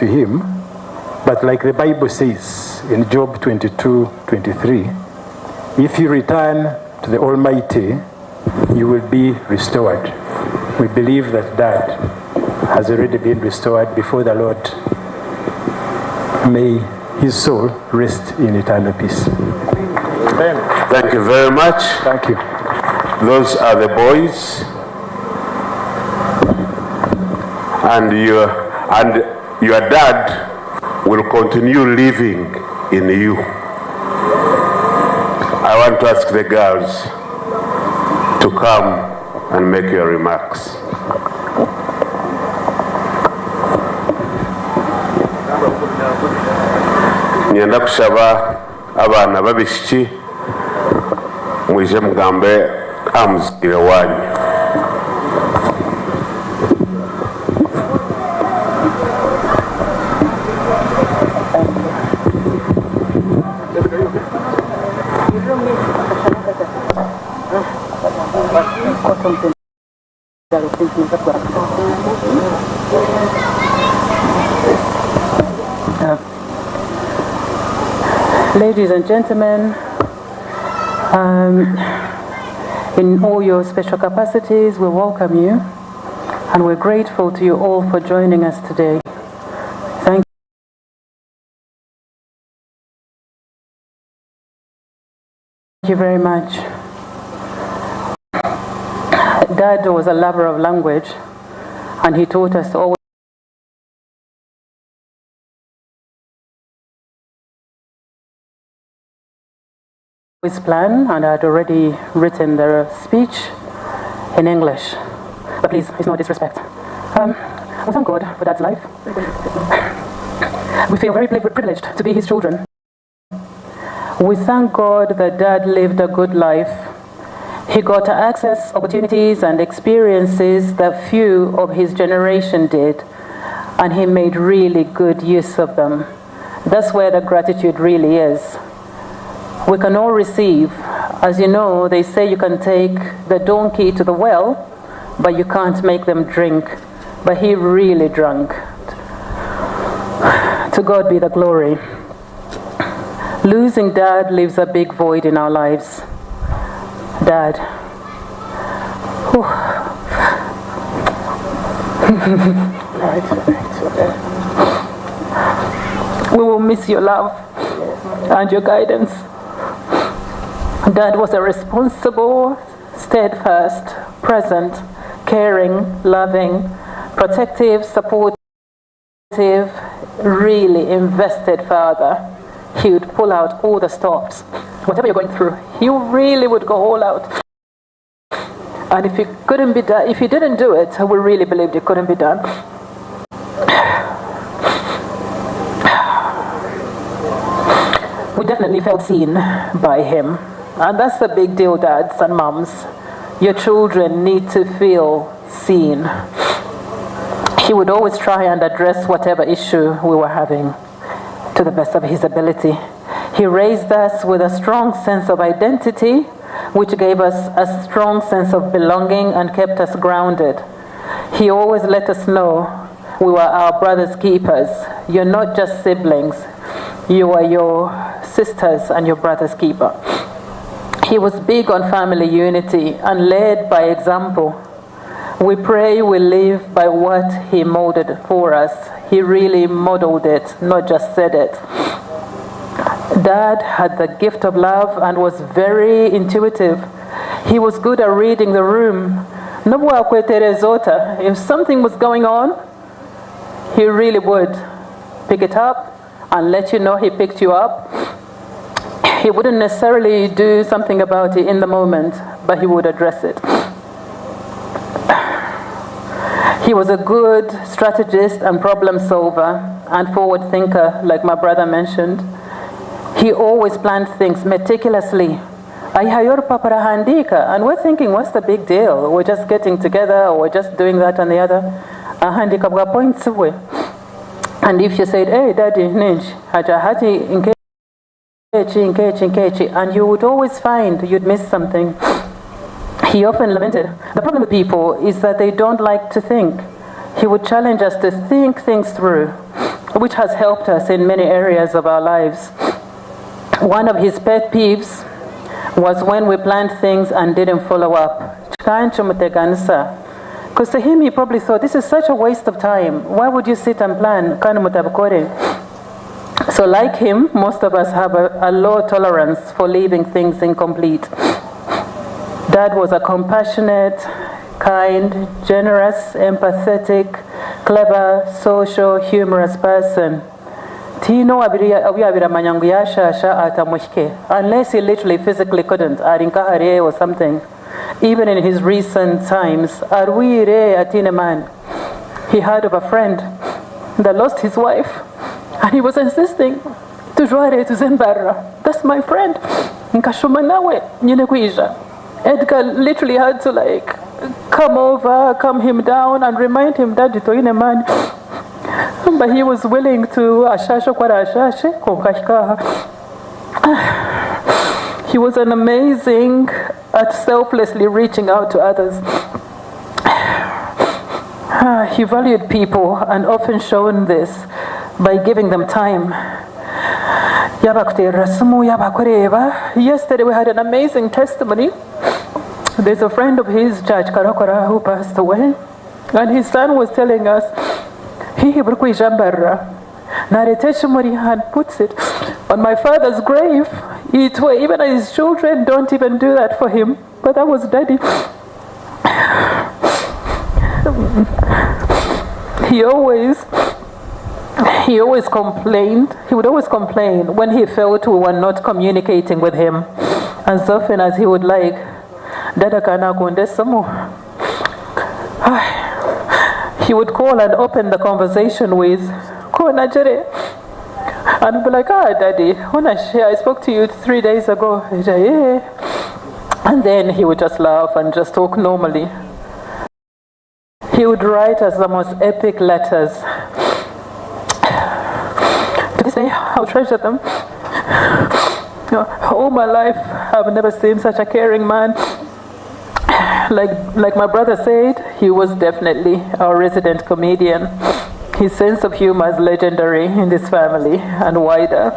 to him, but like the Bible says in Job 22 23, if you return to the Almighty, you will be restored. We believe that Dad has already been restored before the Lord. May his soul rest in eternal peace. Thank you very much. Thank you. Those are the boys. And your, and your dad will continue living in you. I want to ask the girls to come and make your remarks. Niinyenda kushaba abaana b'abaishiki mwije mugambe aha muzaire waanyu. Ladies and gentlemen, in all your special capacities, we welcome you and we're grateful to you all for joining us today. Thank you very much. Dad was a lover of language and he taught us to always plan, and I had already written the speech in English. But please, it's no disrespect. We thank God for Dad's life. We feel very privileged to be his children. We thank God that Dad lived a good life. He got to access opportunities and experiences that few of his generation did, and he made really good use of them. That's where the gratitude really is. We can all receive. As you know, they say you can take the donkey to the well, but you can't make them drink. But he really drank. To God be the glory. Losing Dad leaves a big void in our lives. Dad. Whew. We will miss your love and your guidance. Dad was a responsible, steadfast, present, caring, loving, protective, supportive, really invested father. He would pull out all the stops. Whatever you're going through, he really would go all out. And if it couldn't be done, if he didn't do it, we really believed it couldn't be done. We definitely felt seen by him. And that's a big deal, dads and mums. Your children need to feel seen. He would always try and address whatever issue we were having to the best of his ability. He raised us with a strong sense of identity, which gave us a strong sense of belonging and kept us grounded. He always let us know we were our brother's keepers. You're not just siblings, you are your sisters and your brother's keeper. He was big on family unity and led by example. We pray we live by what he molded for us. He really modeled it, not just said it. Dad had the gift of love and was very intuitive. He was good at reading the room. If something was going on, he really would pick it up and let you know he picked you up. He wouldn't necessarily do something about it in the moment, but he would address it. He was a good strategist and problem solver and forward thinker, like my brother mentioned. He always planned things meticulously. And we're thinking, what's the big deal? We're just getting together, or we're just doing that and the other. And if you said, hey, daddy, ninj, haja hati nkechi, nkechi, and you would always find you'd miss something. He often lamented, the problem with people is that they don't like to think. He would challenge us to think things through. which has helped us in many areas of our lives. One of his pet peeves was when we planned things and didn't follow up. Kikankimuteganisa. Because to him, he probably thought, this is such a waste of time. Why would you sit and plan? Kandi mutabikore. So, like him, most of us have a low tolerance for leaving things incomplete. Dad was a compassionate, kind, generous, empathetic, clever, social, humorous person. Tihaine obu yaabaire amanya ngu yashasha atamuhike, unless he literally physically couldn't, ari nka hare or something. Even in his recent times, arwire ataine maani. He heard of a friend that lost his wife, and he was insisting, tujware tuze Mbarara. That's my friend. Nkashoma nawe, nyine kwija. Edgar literally had to like come over, calm him down, and remind him that toine maani. But he was willing to ashashe oku araashashe, kwonka ahika aha. He was an amazing at selflessly reaching out to others. He valued people and often shown this by giving them time. Yaba akuteerera simu, yaba akureeba. Yesterday we had an amazing testimony. There's a friend of his, Judge Karakora, who passed away. And his son was telling us, haihi buri kwija Mbarara, nareeta ekimuri and puts it on my father's grave. Itwe, even his children don't even do that for him. But that was Daddy. He always complained. He would always complain when he felt we were not communicating with him as often as he would like. Dada kana esimu. He would call and open the conversation with Ko onagire. And be like, ah, Daddy, when I spoke to you 3 days ago. He'd say, yeah. And then he would just laugh and just talk normally. He would write us the most epic letters. To this day, I'll treasure them. All my life, I've never seen such a caring man. Like my brother said, he was definitely our resident comedian. His sense of humor is legendary in this family and wider.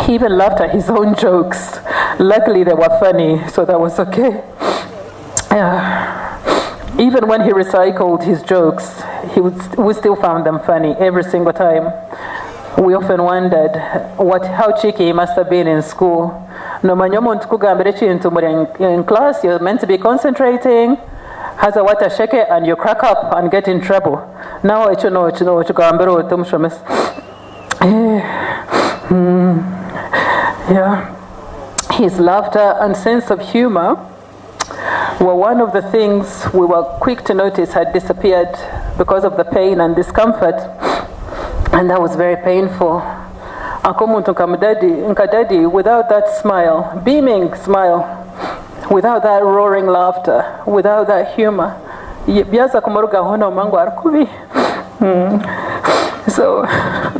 He even laughed at his own jokes. Luckily, they were funny, so that was okay. Even when he recycled his jokes, we still found them funny every single time. We often wondered how cheeky he must have been in school. Nomanya omuntu kugambira ekintu muri in class, you're meant to be concentrating, haza watasheke and you crack up and get in trouble. Now ekyo no kino okigambira oti omushomesa. Yeah. His laughter and sense of humor were one of the things we were quick to notice had disappeared because of the pain and discomfort. And that was very painful. Akomuntu nka Daddy, without that smile, beaming smile, without that roaring laughter, without that humor, byaza kumurugaho noomanya ngu ari kubi. So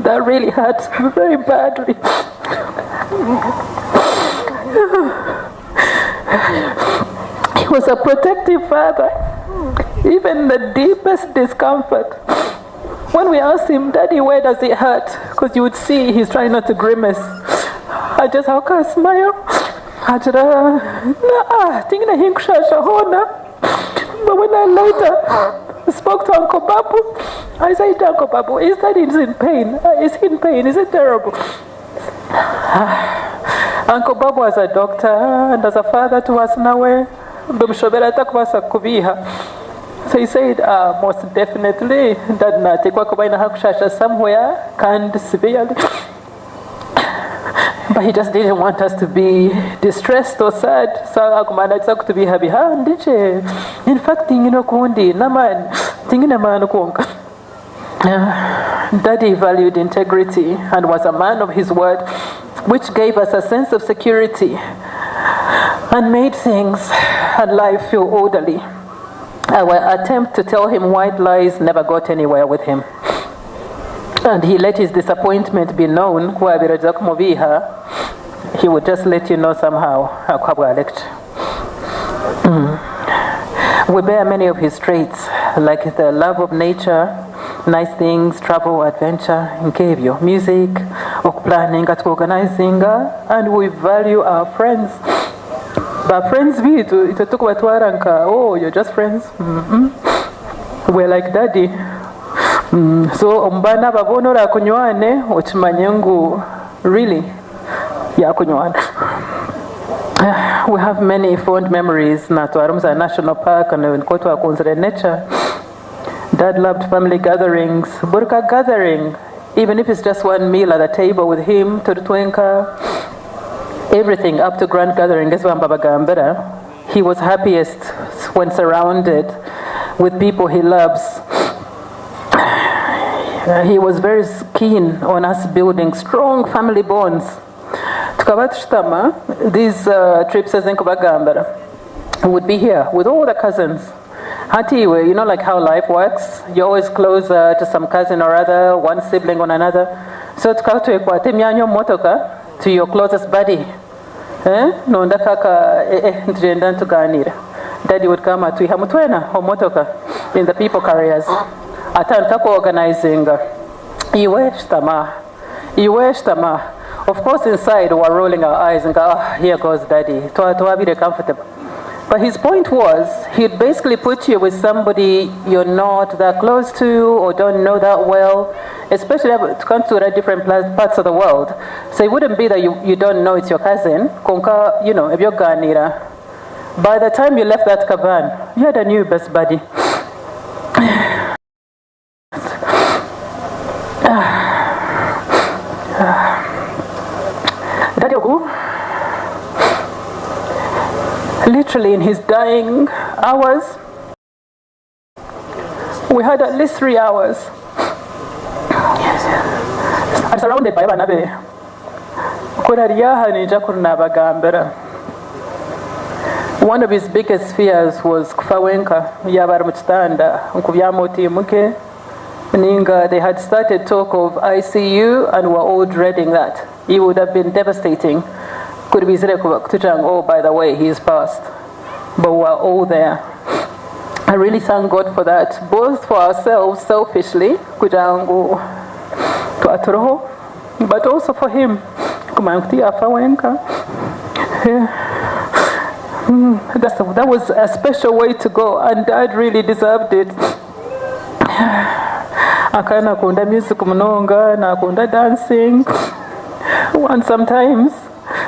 that really hurt very badly. He was a protective father, even the deepest discomfort. When we asked him, Daddy, where does it hurt? Because you would see he's trying not to grimace. I just, how can I smile? Agira, nah, tihaine ahinkushasha hoona. But when I later spoke to Uncle Babu, I said to Uncle Babu, is Daddy in pain? Is he in pain? Is it terrible? Uncle Babu as a doctor and as a father to us nawe, bimushobera atakubaasa kubiha. So he said, most definitely, that nateekwa kuba aine ahakushasha somewhere, and severely. But he just didn't want us to be distressed or sad. So aguma naaza kutubihabiha ndikye. In fact, tinyine okundi n'amaani, tinyine maani kwonka. Daddy valued integrity and was a man of his word, which gave us a sense of security and made things and life feel orderly. Our attempt to tell him white lies never got anywhere with him. And he let his disappointment be known. Ku abiraza kumubiha, he would just let you know somehow. Akabwa lecture. We bear many of his traits, like the love of nature, Nice things, travel, adventure, nk'ebyo, music, okuplanninga, tuorganizinga, and we value our friends. Ba friends bitu itwe tukubatwara nka, "Oh, you're just friends." We're like daddy. So omu baana aba boona orakunywane, okimanye ngu really yakunywana. We have many fond memories natwara omu za national park and nikwo twakunzire nature. Dad loved family gatherings. Buri ka gathering, even if it's just one meal at the table with him, turi twenka, everything up to grand gathering ezi bamba bagambira, he was happiest when surrounded with people he loves. He was very keen on us building strong family bonds. Tukaba tushutama, these trips ezi nkubagambira, we would be here with all the cousins. Hati iwe, you know, like how life works, you're always closer to some cousin or other, one sibling on another. So tukaba twekwata emyanya omu motoka to your closest buddy. Eh? Nonda kaka, eh, eh, nitugenda nituganira. Daddy would come atwihamu twena omu motoka in the people carriers. Atandika kuorganizinga. Iwe shutama. Iwe shutama. Of course, inside we're rolling our eyes and go, "Oh, here goes daddy." Twabire comfortable. But his point was, he'd basically put you with somebody you're not that close to or don't know that well, especially to come to different parts of the world. So it wouldn't be that you don't know it's your cousin. Konka, ebyoganira. By the time you left that cavern, you had a new best buddy. Daddy ogu, literally in his dying hours, we had at least 3 hours. I'm surrounded by abaana be. Kuraryaha ninja kurunabagambira. One of his biggest fears was kufa wenka, yaba ari mu kitanda, nkubyama otiimuke. Ninga they had started talk of ICU and were all dreading that. It would have been devastating. Could be kutugira, "Oh, by the way, he's passed." But we're all there. I really thank God for that, both for ourselves, selfishly, kugira ngu twaturoho, but also for him. Kumanya kuti yafa wenka. Yeah. That was a special way to go, and Dad really deserved it. Akaba nakunda music munonga, nakunda dancing. And sometimes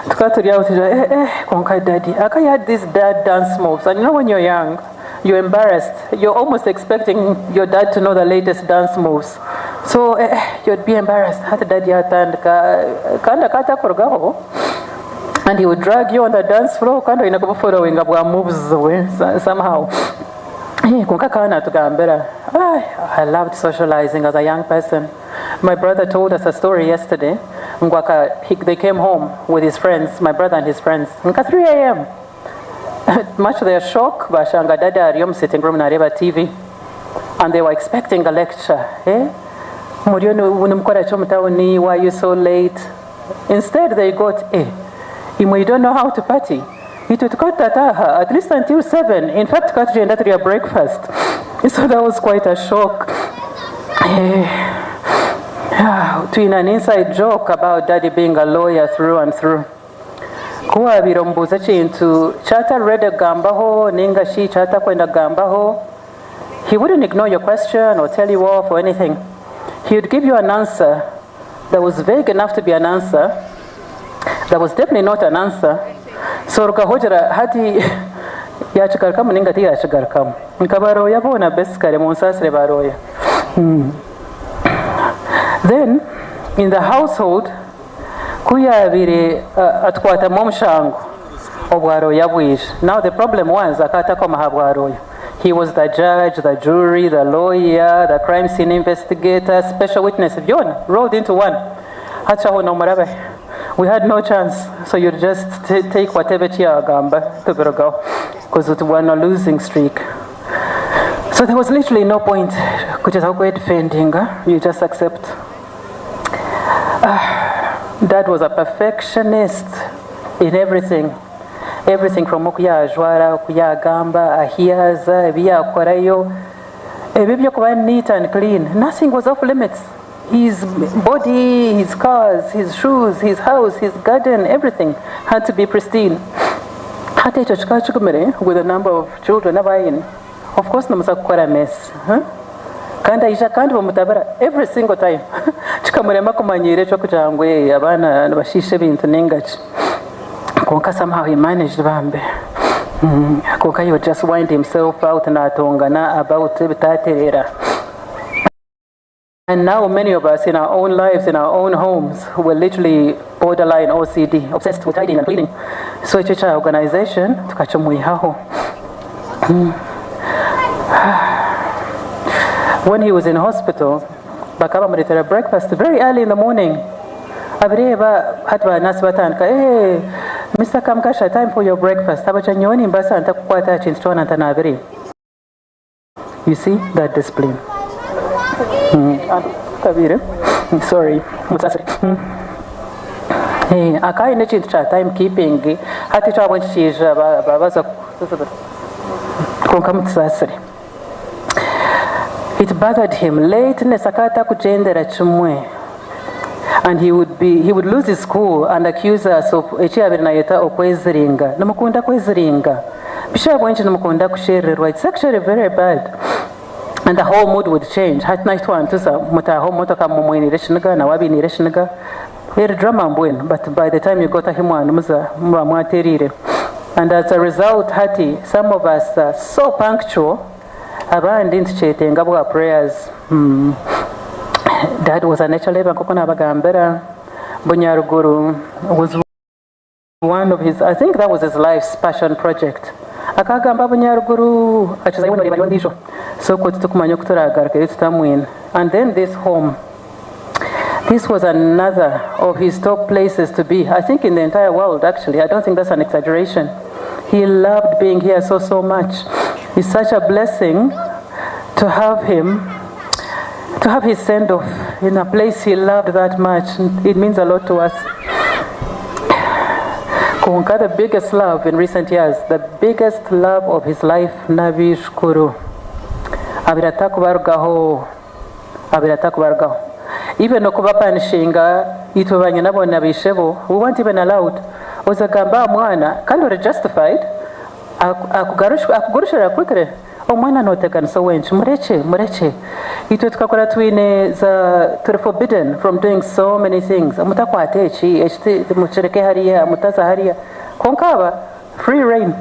tukaba turi aho tugira, "Eh, eh, konka daddy." Aka had these dad dance moves, and you know when you're young, you're embarrassed. You're almost expecting your dad to know the latest dance moves. So eh, eh, you'd be embarrassed. Hati daddy atandika, kandi akatakurugaho. And he would drag you on the dance floor, kandi oine kuba following bwa moves we somehow. Eh, konka akaba natugambira, "I loved socializing as a young person." My brother told us a story yesterday. Ngwaka, they came home with his friends, my brother and his friends, nka 3 a.m. Much to their shock, bashanga daddy ari omu sitting room nareeba TV. And they were expecting a lecture. Eh? Muriyo nimukora ki omu tawuni, why are you so late? Instead, they got, "Eh, imwe you don't know how to party. Itwe tukatataha at least until 7. In fact, tukatugenda turya breakfast." So that was quite a shock. Eh, twine an inside joke about daddy being a lawyer through and through. Kuwabira omubuuza ekintu kyatari kugambaho ninga shi kyatakwenda kugambaho, he wouldn't ignore your question or tell you off or anything. He would give you an answer that was vague enough to be an answer, that was definitely not an answer. So rukahogira hati yakigarukamu ninga tiyakigarukamu. Nka baroya boona basically munsasire baroya. Then in the household, ku yabire atwatamu omushango obwaroya bwije. Now the problem was akatakoma aha bwaroya. He was the judge, the jury, the lawyer, the crime scene investigator, special witness, byona rolled into one. Hachaho nomurabe. We had no chance, so you just take whatever kyagamba tubirugaho because it was on a losing streak. So there was literally no point kugezaho defending, you just accept. Dad was a perfectionist in everything. Everything from oku yajwara, oku yagamba, ahi yaza, ebi yakorayo. Ebi eby'okuba neat and clean, nothing was off limits. His body, his cars, his shoes, his house, his garden, everything had to be pristine. Hati ekyo kikaba kigumire with the number of children abu aine. Of course nimuza kukora mess. Huh? Kandi aija kandi bamutabira every single time. Kikamurema kumanyiira eky'okugira ngu eh, abaana nibashiisha ebintu ninga ki. Kwonka somehow he managed bambi. Kwonka he would just wind himself out naatongana about ebitaatereera. And now many of us in our own lives, in our own homes, we're literally borderline OCD, obsessed with tidying and cleaning. So ekyo kya organization tukakimwihaho. When he was in hospital, bakaba bamureetera breakfast very early in the morning. Abireeba hati ba nurse batandika, hey, Mr. Kamukasha, time for your breakfast. Abagira nyowe nimbaasa nta kukwata aha kintu kyona ntanaabire. You see that discipline. Kabire. Sorry. Musaasire. Eh, akaba aine ekintu kya time keeping hati ekyo ahabw'enki kiija baza kwonka mutusaasire. It bothered him. Lateness akaba atakugyendera kimwe. And he would be he would lose his cool and accuse us of eki yaabaire naayeta okweziringa. Nimukunda kweziringa. Bishi ahabw'enki nimukunda kusherererwa? It's actually very bad. And the whole mood would change. Hati nahi twantuza mutaaha omu motoka mumwiniire ekiniga nawe abainiire ekiniga. Eri drama mbwenu but by the time you got ahi mwanimuza muba mwatereire. And as a result hati some of us are so punctual abandi nitukyetenga bwa prayers. Dad was a nature lover nk'oku nabagambira. Bunyaruguru was one of his, I think that was his life's passion project. Akagamba Bunyaruguru akizayo noreeba hariyo ondiijo. So okwo titukumanya oku turagarukeyo tutamwine. And then this home. This was another of his top places to be. I think in the entire world, actually. I don't think that's an exaggeration. He loved being here so, so much. It's such a blessing to have him, to have his send-off in a place he loved that much. It means a lot to us. Kwonka the biggest love in recent years, the biggest love of his life, n'abaijukuru. Abaire atakubarugaho, abaire atakubarugaho. Even okubapanishinga itwe banyinabo na baishebo, we weren't even allowed. Oza gamba aha mwana, kandi ori justified, akugurushira quickly. Omwana noteganisa owenki, murekye, murekye. Itwe tukakura twine za, turi forbidden from doing so many things. Mutakwata eki, eki mukireke hariya, mutaza hariya. Kwonka aba, free reign.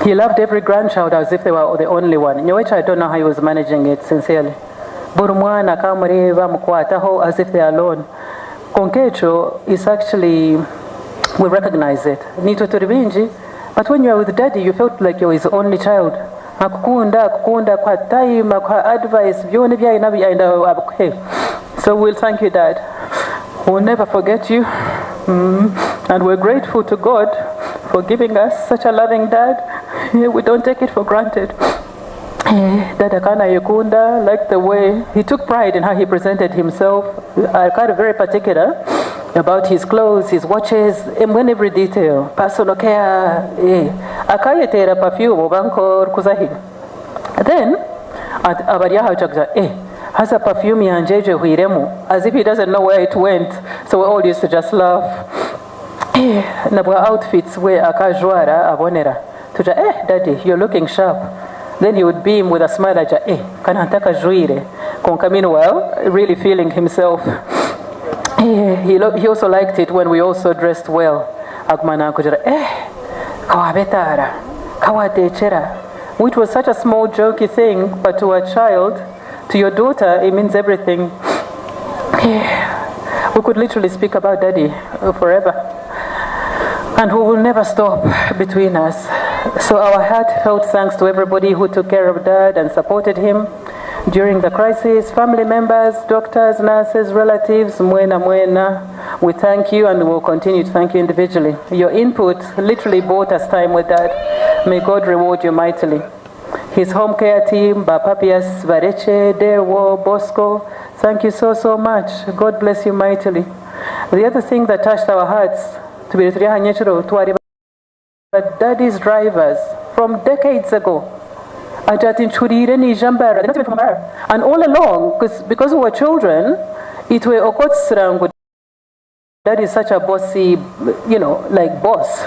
He loved every grandchild as if they were the only one. Nyowe I don't know how he was managing it, sincerely. Buri mwana akamureeba amukwataho as if they are alone. Kwonka ekyo is actually, we recognize it. Nitwe turi bingi, but when you are with daddy, you felt like you were his only child. Akukunda, akukunda, akuha time, akuha advice, byona ebi ayine ayenda abikuhe. So we'll thank you, Dad. We'll never forget you. And we're grateful to God for giving us such a loving dad. We don't take it for granted. Dad akaba nayekunda, like the way he took pride in how he presented himself. Akaba very particular about his clothes, his watches, and when every detail, personal care. Akayeteera perfume oba nk'orikuza hi. Then abari aha bacakuza, haza perfume yangye egyo ehweiremu, as if he doesn't know where it went. So we all used to just laugh. Nabwa outfits we akajwara abonera. Tuja, daddy, you're looking sharp. Then he would beam with a smile aja, kana ntakajwire. Konka meanwhile, really feeling himself. He also liked it when we also dressed well. Aguma nakugira, kawabetara, kawateechera, which was such a small jokey thing, but to a child, to your daughter, it means everything. We could literally speak about daddy forever. And we will never stop between us. So our heartfelt thanks to everybody who took care of Dad and supported him during the crisis, family members, doctors, nurses, relatives, mwena mwena. We thank you and we will continue to thank you individually. Your input literally bought us time with Dad. May God reward you mightily. His home care team, Bapapias, Vareche, Dewo, Bosco, thank you so, so much. God bless you mightily. The other thing that touched our hearts, tubiri turi aha nyekiro, twari Daddy's drivers from decades ago. Agira ati ncuriire naija Mbarara, not even from Mbarara. And all along, because we were children, itwe okotusira ngu Dad is such a bossy, you know, like boss.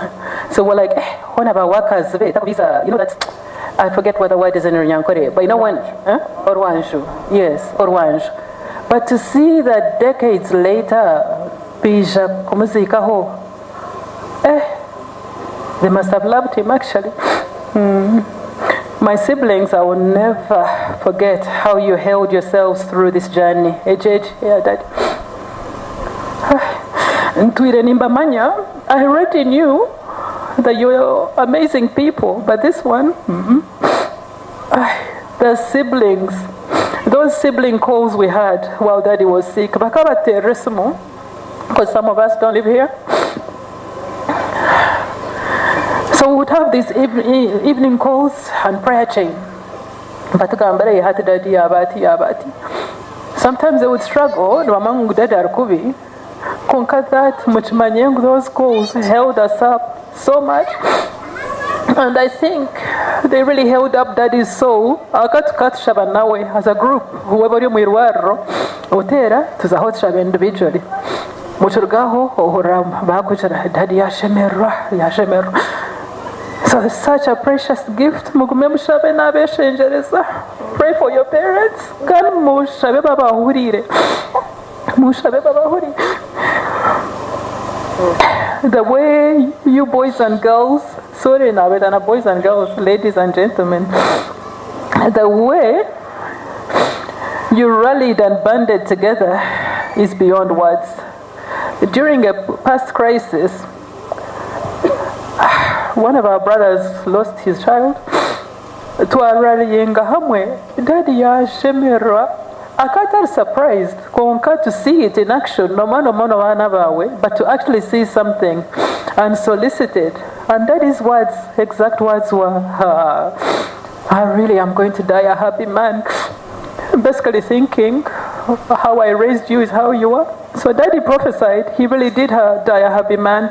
So we're like, eh, hoona ba workers be, takubiisa, you know that, I forget what the word is in Runyankore, but you know when, eh? Orwanju, yes, orwanju. But to see that decades later, baija kumuziikaho, eh, they must have loved him actually. My siblings, I will never forget how you held yourselves through this journey. Egi, yeah, Dad. Ntwire nimbamanya, I already knew that you're amazing people, but this one, The siblings, those sibling calls we had while Daddy was sick, bakabateerera esimu, because some of us don't live here. So we would have these evening calls and prayer chain. Batugambira ye hati Daddy yaaba ati, yaaba ati. Sometimes they would struggle, nibamanya ngu Daddy ari kubi, kwonka that mukimanye ngu those calls held us up so much. And I think they really held up Daddy's soul. Aka tukaba tushaba nawe as a group, whoever ori omu irwariro, oteera tuzaho tushaba individually. Mukirugaho ohurira bakugira Daddy yashemererwa, yashemererwa. So it's such a precious gift. Mugume mushabe n'abeshengyereza. Pray for your parents. Kandi mushabe babahurire. Mushabe babahurire. The way you boys and girls, sorry nabeta na boys and girls, ladies and gentlemen, the way you rallied and banded together is beyond words. During a past crisis, one of our brothers lost his child. Twarallyinga hamwe, Daddy yashemererwa. Akaba atari surprised, kwonka to see it in action, nomanya omwana w'abaana baawe, but to actually see something unsolicited. And Daddy's words, exact words were, I really am going to die a happy man. Basically thinking, how I raised you is how you are. So Daddy prophesied, he really did die a happy man.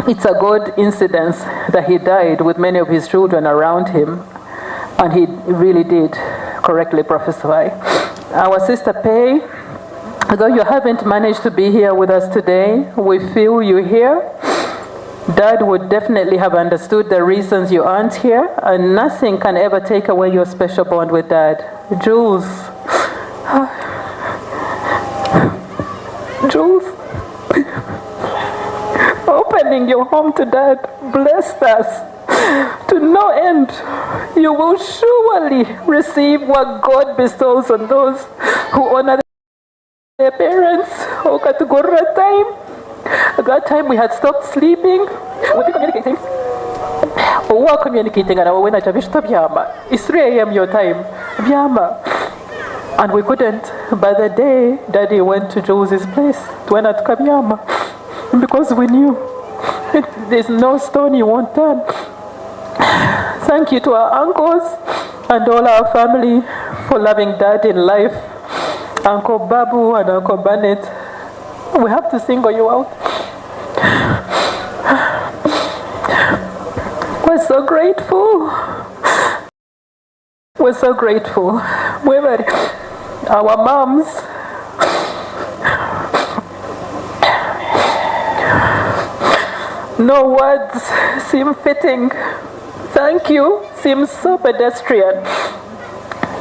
It's a good incident that he died with many of his children around him, and he really did correctly prophesy. Our sister Pei, though you haven't managed to be here with us today, we feel you here. Dad would definitely have understood the reasons you aren't here, and nothing can ever take away your special bond with Dad. Jules. Jules. Opening your home to Dad blessed us to no end. You will surely receive what God bestows on those who honor their parents. Okatugorra time. At that time we had stopped sleeping. We've been communicating. We were communicating and we went byama. It's 3 a.m. your time. Byama. And we couldn't. By the day, Daddy went to Jules's place. Twena tukabyama. Because we knew there's no stone you won't turn. Thank you to our uncles and all our family for loving Dad in life. Uncle Babu and Uncle Bennett. We have to single you out. We're so grateful. We're so grateful. We're our moms. No words seem fitting. Thank you seems so pedestrian.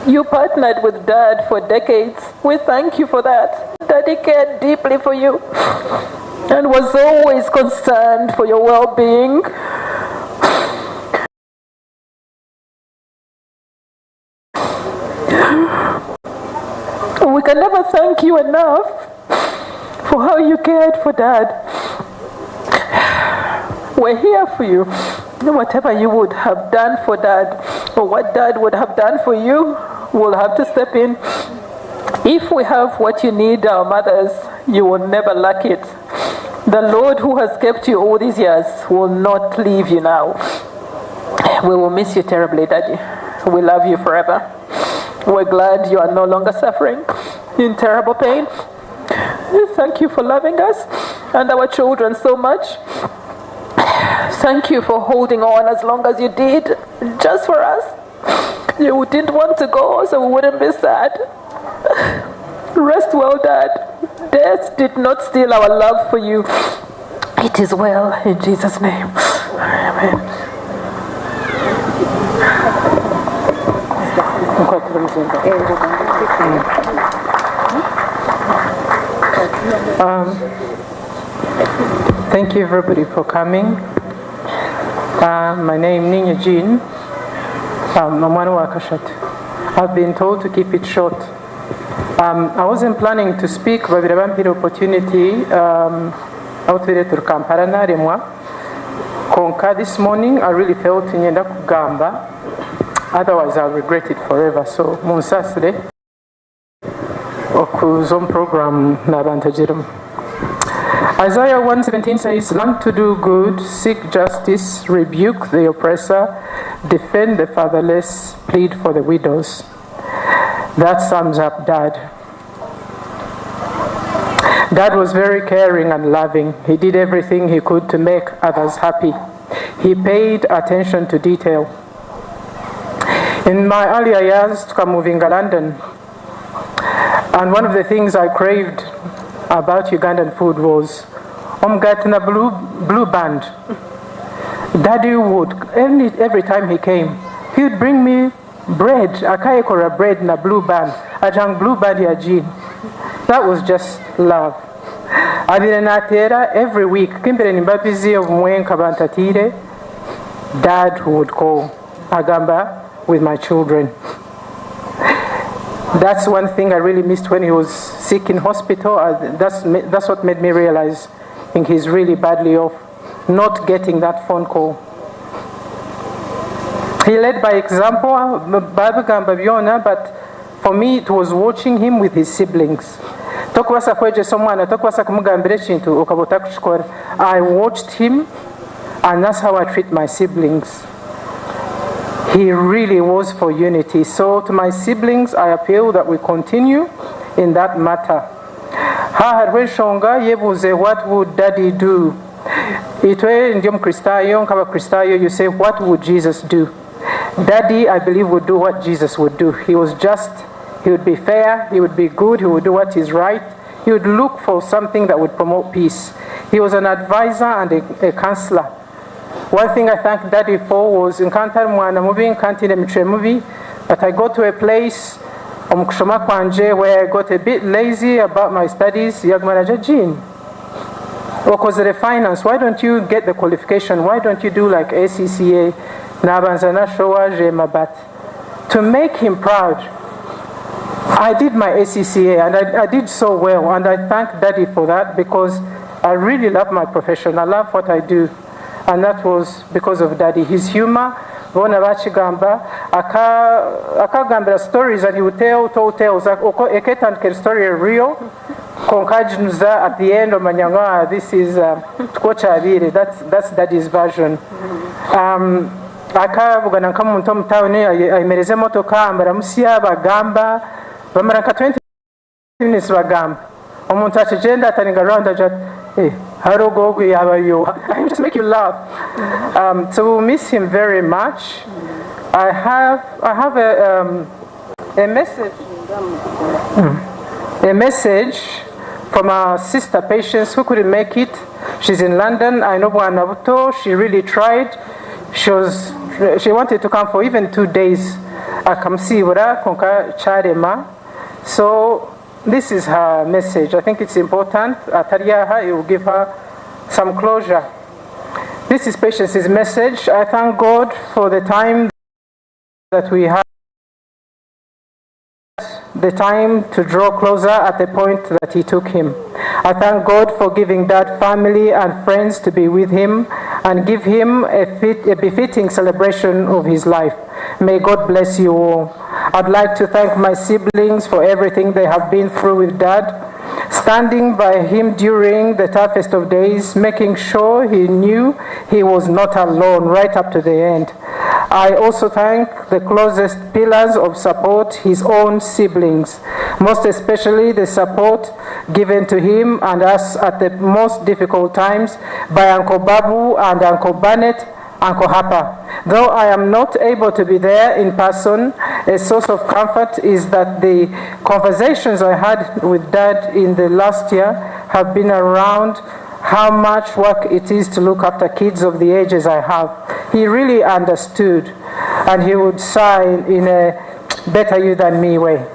You partnered with Dad for decades. We thank you for that. Daddy cared deeply for you and was always concerned for your well-being. We can never thank you enough for how you cared for Dad. We're here for you. Whatever you would have done for Dad, or what Dad would have done for you, we'll have to step in. If we have what you need, our mothers, you will never lack it. The Lord who has kept you all these years will not leave you now. We will miss you terribly, Daddy. We love you forever. We're glad you are no longer suffering in terrible pain. Thank you for loving us and our children so much. Thank you for holding on as long as you did, just for us. You didn't want to go, so we wouldn't be sad. Rest well, Dad. Death did not steal our love for you. It is well in Jesus' name. Amen. Thank you everybody for coming. My name Ninya Jean. Omwana wa kashatu. I've been told to keep it short. I wasn't planning to speak, babira bampire opportunity aho tubire turi Kampala naremwa. Konka this morning I really felt nyenda kugamba, otherwise I'll regret it forever. So munsasire okuza omu program naba ntagirimu. Isaiah 1:17 says, "Learn to do good, seek justice, rebuke the oppressor, defend the fatherless, plead for the widows." That sums up Dad. Dad was very caring and loving. He did everything he could to make others happy. He paid attention to detail. In my earlier years, tukamovinga London, and one of the things I craved about Ugandan food was omugati na blue band. Daddy would, every time he came, he would bring me bread, akayekora bread na blue band, ajang blue band ya jean. That was just love. Abire nateera every week, kimbere nimba busy obumwe nkaba ntatiire, Dad would call, agamba, with my children. That's one thing I really missed when he was sick in hospital. That's what made me realize I think he's really badly off, not getting that phone call. He led by example, babigamba byona, but for me it was watching him with his siblings. Tokubaasa kwegyesa omwana, tokubaasa kumugambira ekintu okaba otakukikora. I watched him and that's how I treat my siblings. He really was for unity. So to my siblings, I appeal that we continue in that matter. Ha hariho enshonga yebuuze, what would Daddy do? Itwe ndi omukristaayo, nk'abakristaayo, you say, what would Jesus do? Daddy, I believe, would do what Jesus would do. He was just, he would be fair, he would be good, he would do what is right. He would look for something that would promote peace. He was an advisor and a counselor. One thing I thank Daddy for was nkantari mwana mubi, nkantine emicwe mubi, but I got to a place omu kushoma kwanje where I got a bit lazy about my studies. Yaguma naje, Jean, okozere finance, why don't you get the qualification? Why don't you do like ACCA? Nabanza nashowa jema, but to make him proud, I did my ACCA and I did so well, and I thank Daddy for that because I really love my profession. I love what I do. And that was because of Daddy. His humor, bona bakigamba, akagambira stories and he would tell tall tales. Eketandikira story real, konka aginuza at the end omanya ngu, ah, this is tukwo kyabire. That's Daddy's version. Akabugana nk'omuntu omu tawuni ayemereza emotoka ambaramusya bagamba bamara nka 20 minutes bagamba omuntu akigenda ataringa round aja eh harogo ogwe yabayo. I just make you laugh. So we'll miss him very much. I have a message, a message from our sister Patience, who couldn't make it. She's in London. I know Bwana Buto. She really tried. She wanted to come for even 2 days. Akamsibura konka charema. So this is her message. I think it's important. Atariyaha, it will give her some closure. This is Patience's message. I thank God for the time that we had, the time to draw closer at the point that he took him. I thank God for giving Dad family and friends to be with him and give him a befitting celebration of his life. May God bless you all. I'd like to thank my siblings for everything they have been through with Dad, standing by him during the toughest of days, making sure he knew he was not alone right up to the end. I also thank the closest pillars of support, his own siblings, most especially the support given to him and us at the most difficult times by Uncle Babu and Uncle Barnett. Uncle Harper. Though I am not able to be there in person, a source of comfort is that the conversations I had with Dad in the last year have been around how much work it is to look after kids of the ages I have. He really understood, and he would sigh in a better you than me way.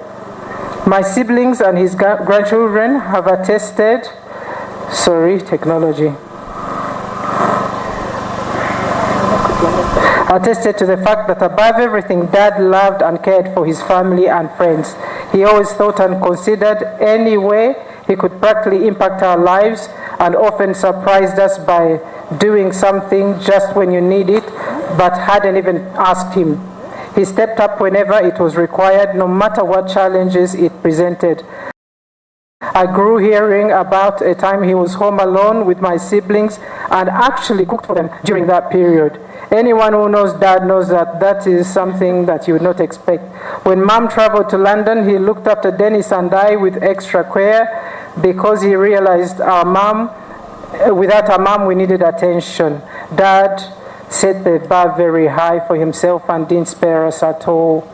My siblings and his grandchildren have attested, sorry, technology. Attested to the fact that above everything, Dad loved and cared for his family and friends. He always thought and considered any way he could practically impact our lives and often surprised us by doing something just when you need it, but hadn't even asked him. He stepped up whenever it was required, no matter what challenges it presented. I grew hearing about a time he was home alone with my siblings and actually cooked for them during that period. Anyone who knows Dad knows that that is something that you would not expect. When Mom traveled to London, he looked after Dennis and I with extra care because he realized our mom, without our mom, we needed attention. Dad set the bar very high for himself and didn't spare us at all.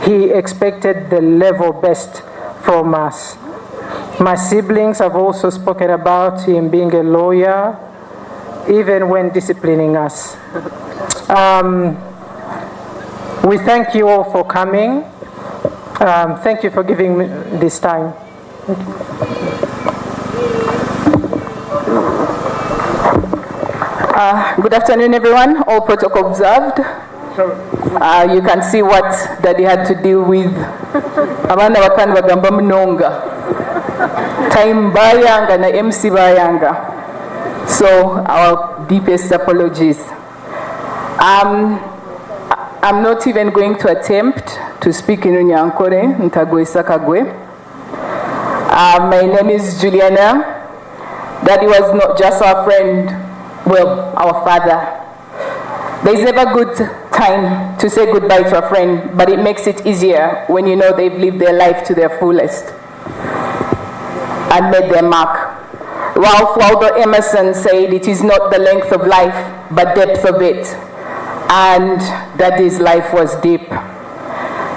He expected the level best from us. My siblings have also spoken about him being a lawyer, even when disciplining us. We thank you all for coming. Thank you for giving me this time. Good afternoon, everyone. All protocol observed. You can see what Daddy had to deal with. Abaana bakandi bagamba munonga. Time bayanga na MC bayanga. So our deepest apologies. I'm not even going to attempt to speak in Runyankore, Ntagwe Sakagwe. My name is Juliana. Daddy was not just our friend, well, our father. There's never good time to say goodbye to a friend, but it makes it easier when you know they've lived their life to their fullest and made their mark. Ralph Waldo Emerson said, it is not the length of life, but depth of it. And Daddy's life was deep.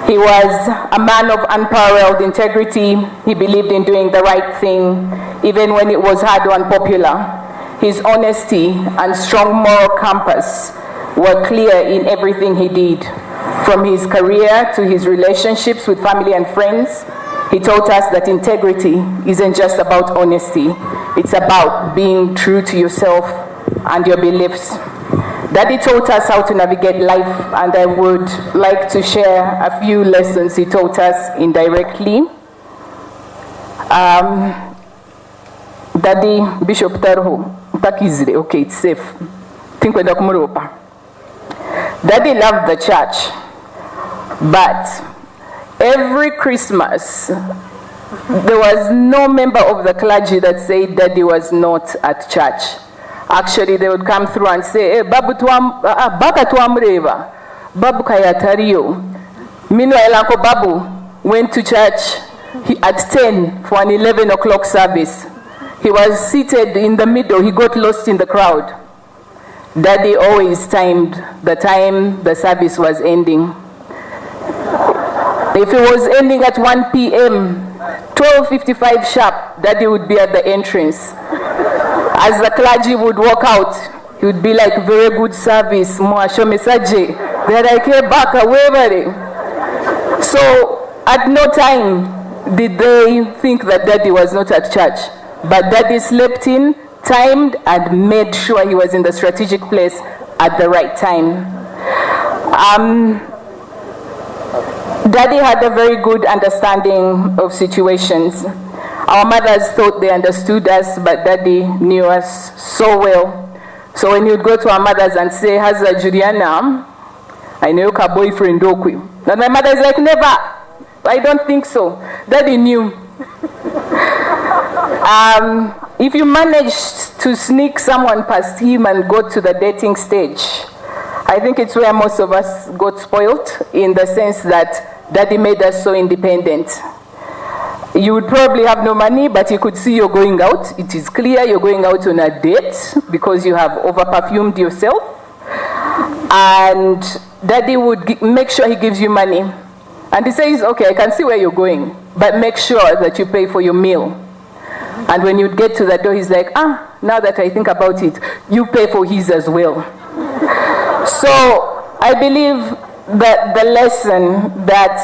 He was a man of unparalleled integrity. He believed in doing the right thing, even when it was hard or unpopular. His honesty and strong moral compass were clear in everything he did. From his career to his relationships with family and friends, he taught us that integrity isn't just about honesty. It's about being true to yourself and your beliefs. Daddy taught us how to navigate life, and I would like to share a few lessons he taught us indirectly. Daddy, Bishop Tarho, Takizire, okay, it's safe. Tinkwenda kumuropa. Daddy loved the church, but every Christmas, there was no member of the clergy that said Daddy was not at church. Actually, they would come through and say, hey, Babu baka tuamreva, Babu kayatario. Meanwhile, Uncle Babu went to church at 10 for an 11 o'clock service. He was seated in the middle. He got lost in the crowd. Daddy always timed the time the service was ending. If it was ending at 1 p.m., 12:55 sharp, Daddy would be at the entrance. As the clergy would walk out, he would be like, very good service, mwashomesaje. They're like, hey, back away, buddy. So at no time did they think that Daddy was not at church. But Daddy slept in, timed, and made sure he was in the strategic place at the right time. Daddy had a very good understanding of situations. Our mothers thought they understood us, but Daddy knew us so well. So when you'd go to our mothers and say, Haza Juliana, I know her boyfriend. And my mother is like, never. I don't think so. Daddy knew. If you managed to sneak someone past him and go to the dating stage, I think it's where most of us got spoiled, in the sense that Daddy made us so independent. You would probably have no money, but he could see you're going out. It is clear you're going out on a date because you have over-perfumed yourself. And Daddy would make sure he gives you money. And he says, okay, I can see where you're going, but make sure that you pay for your meal. And when you'd get to the door, he's like, now that I think about it, you pay for his as well. So I believe that the lesson that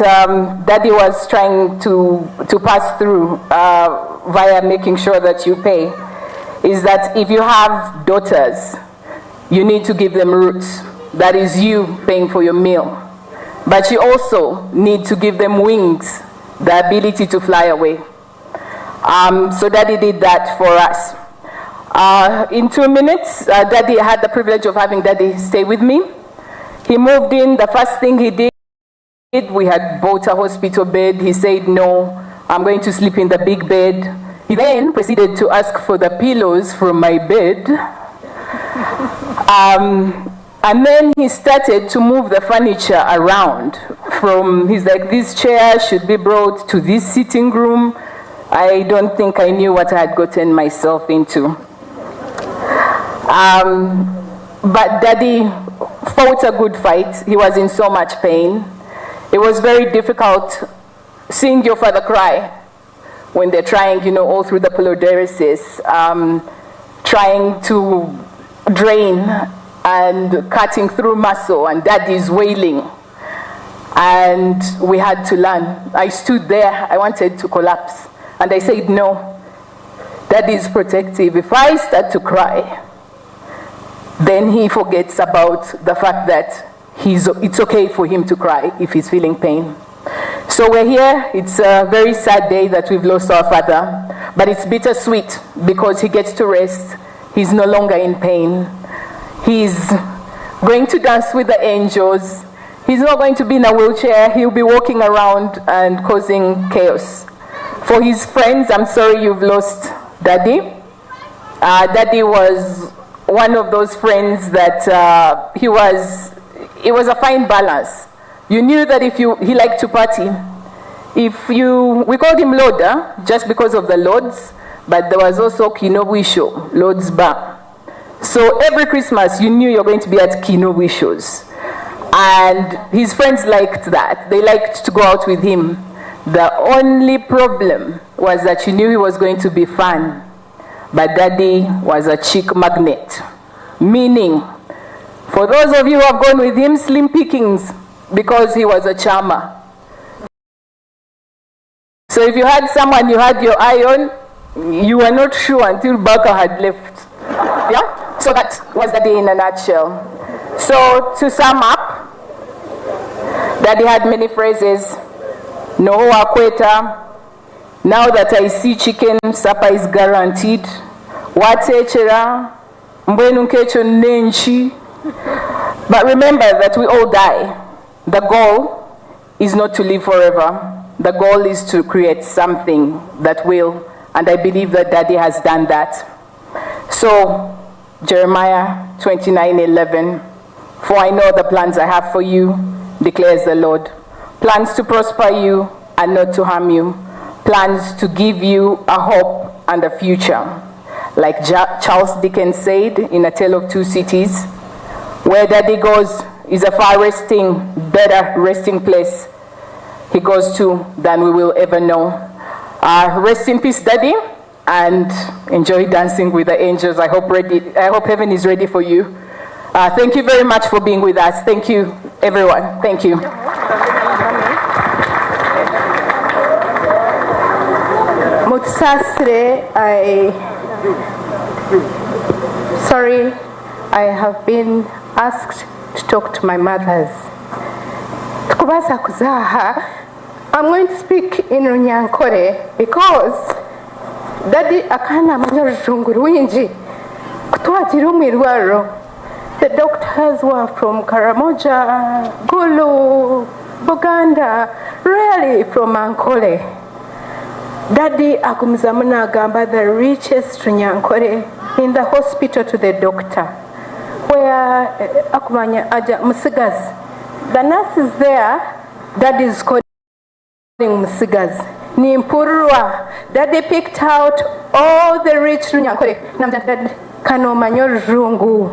Daddy was trying to pass through via making sure that you pay is that if you have daughters, you need to give them roots. That is you paying for your meal. But you also need to give them wings, the ability to fly away. So Daddy did that for us. In 2 minutes, Daddy had the privilege of having Daddy stay with me. He moved in. The first thing he did, we had bought a hospital bed. He said, no, I'm going to sleep in the big bed. He then proceeded to ask for the pillows from my bed. And then he started to move the furniture around. He's like, this chair should be brought to this sitting room. I don't think I knew what I had gotten myself into. But Daddy fought a good fight. He was in so much pain. It was very difficult seeing your father cry when they're trying, all through the pleurodesis, trying to drain and cutting through muscle, and Daddy's wailing. And we had to learn. I stood there, I wanted to collapse. And I said, no, Daddy is protective. If I start to cry, then he forgets about the fact that it's okay for him to cry if he's feeling pain. So we're here. It's a very sad day that we've lost our father, but it's bittersweet because he gets to rest. He's no longer in pain. He's going to dance with the angels. He's not going to be in a wheelchair. He'll be walking around and causing chaos. For his friends, I'm sorry you've lost Daddy. Daddy was one of those friends that it was a fine balance. You knew that he liked to party. We called him Lord, just because of the Lords, but there was also Kinobwisho, Lord's Bar. So every Christmas, you knew you were going to be at Kinobwisho's. And his friends liked that. They liked to go out with him. The only problem was that you knew he was going to be fun. But Daddy was a chick magnet. Meaning, for those of you who have gone with him, slim pickings, because he was a charmer. So if you had someone you had your eye on, you were not sure until Barker had left. Yeah? So that was the day in a nutshell. So to sum up, Daddy had many phrases. No akweta. Now that I see chicken, supper is guaranteed. Watechera. Mbwenu nkecho nenchi. But remember that we all die. The goal is not to live forever. The goal is to create something that will, and I believe that Daddy has done that. So, Jeremiah 29:11, for I know the plans I have for you, declares the Lord. Plans to prosper you and not to harm you. Plans to give you a hope and a future. Like Charles Dickens said in A Tale of Two Cities, where Daddy goes is a far resting, better resting place he goes to than we will ever know. Rest in peace, Daddy, and enjoy dancing with the angels. I hope heaven is ready for you. Thank you very much for being with us. Thank you, everyone. Thank you. Mutsasre, I have been asked to talk to my mothers. I'm going to speak in Runyankore because Daddy akana manya rwingi kutwatira omwirwariro. The doctors were from Karamoja, Gulu, Buganda, rarely from Ankole. Daddy agumizamu nagamba the richest Runyankore in the hospital to the doctor, where akumanya aja musigazi. The nurse is there, Daddy is calling musigazi. Nimpurwa. Daddy picked out all the rich Runyankore. Ka noomanya orujungu,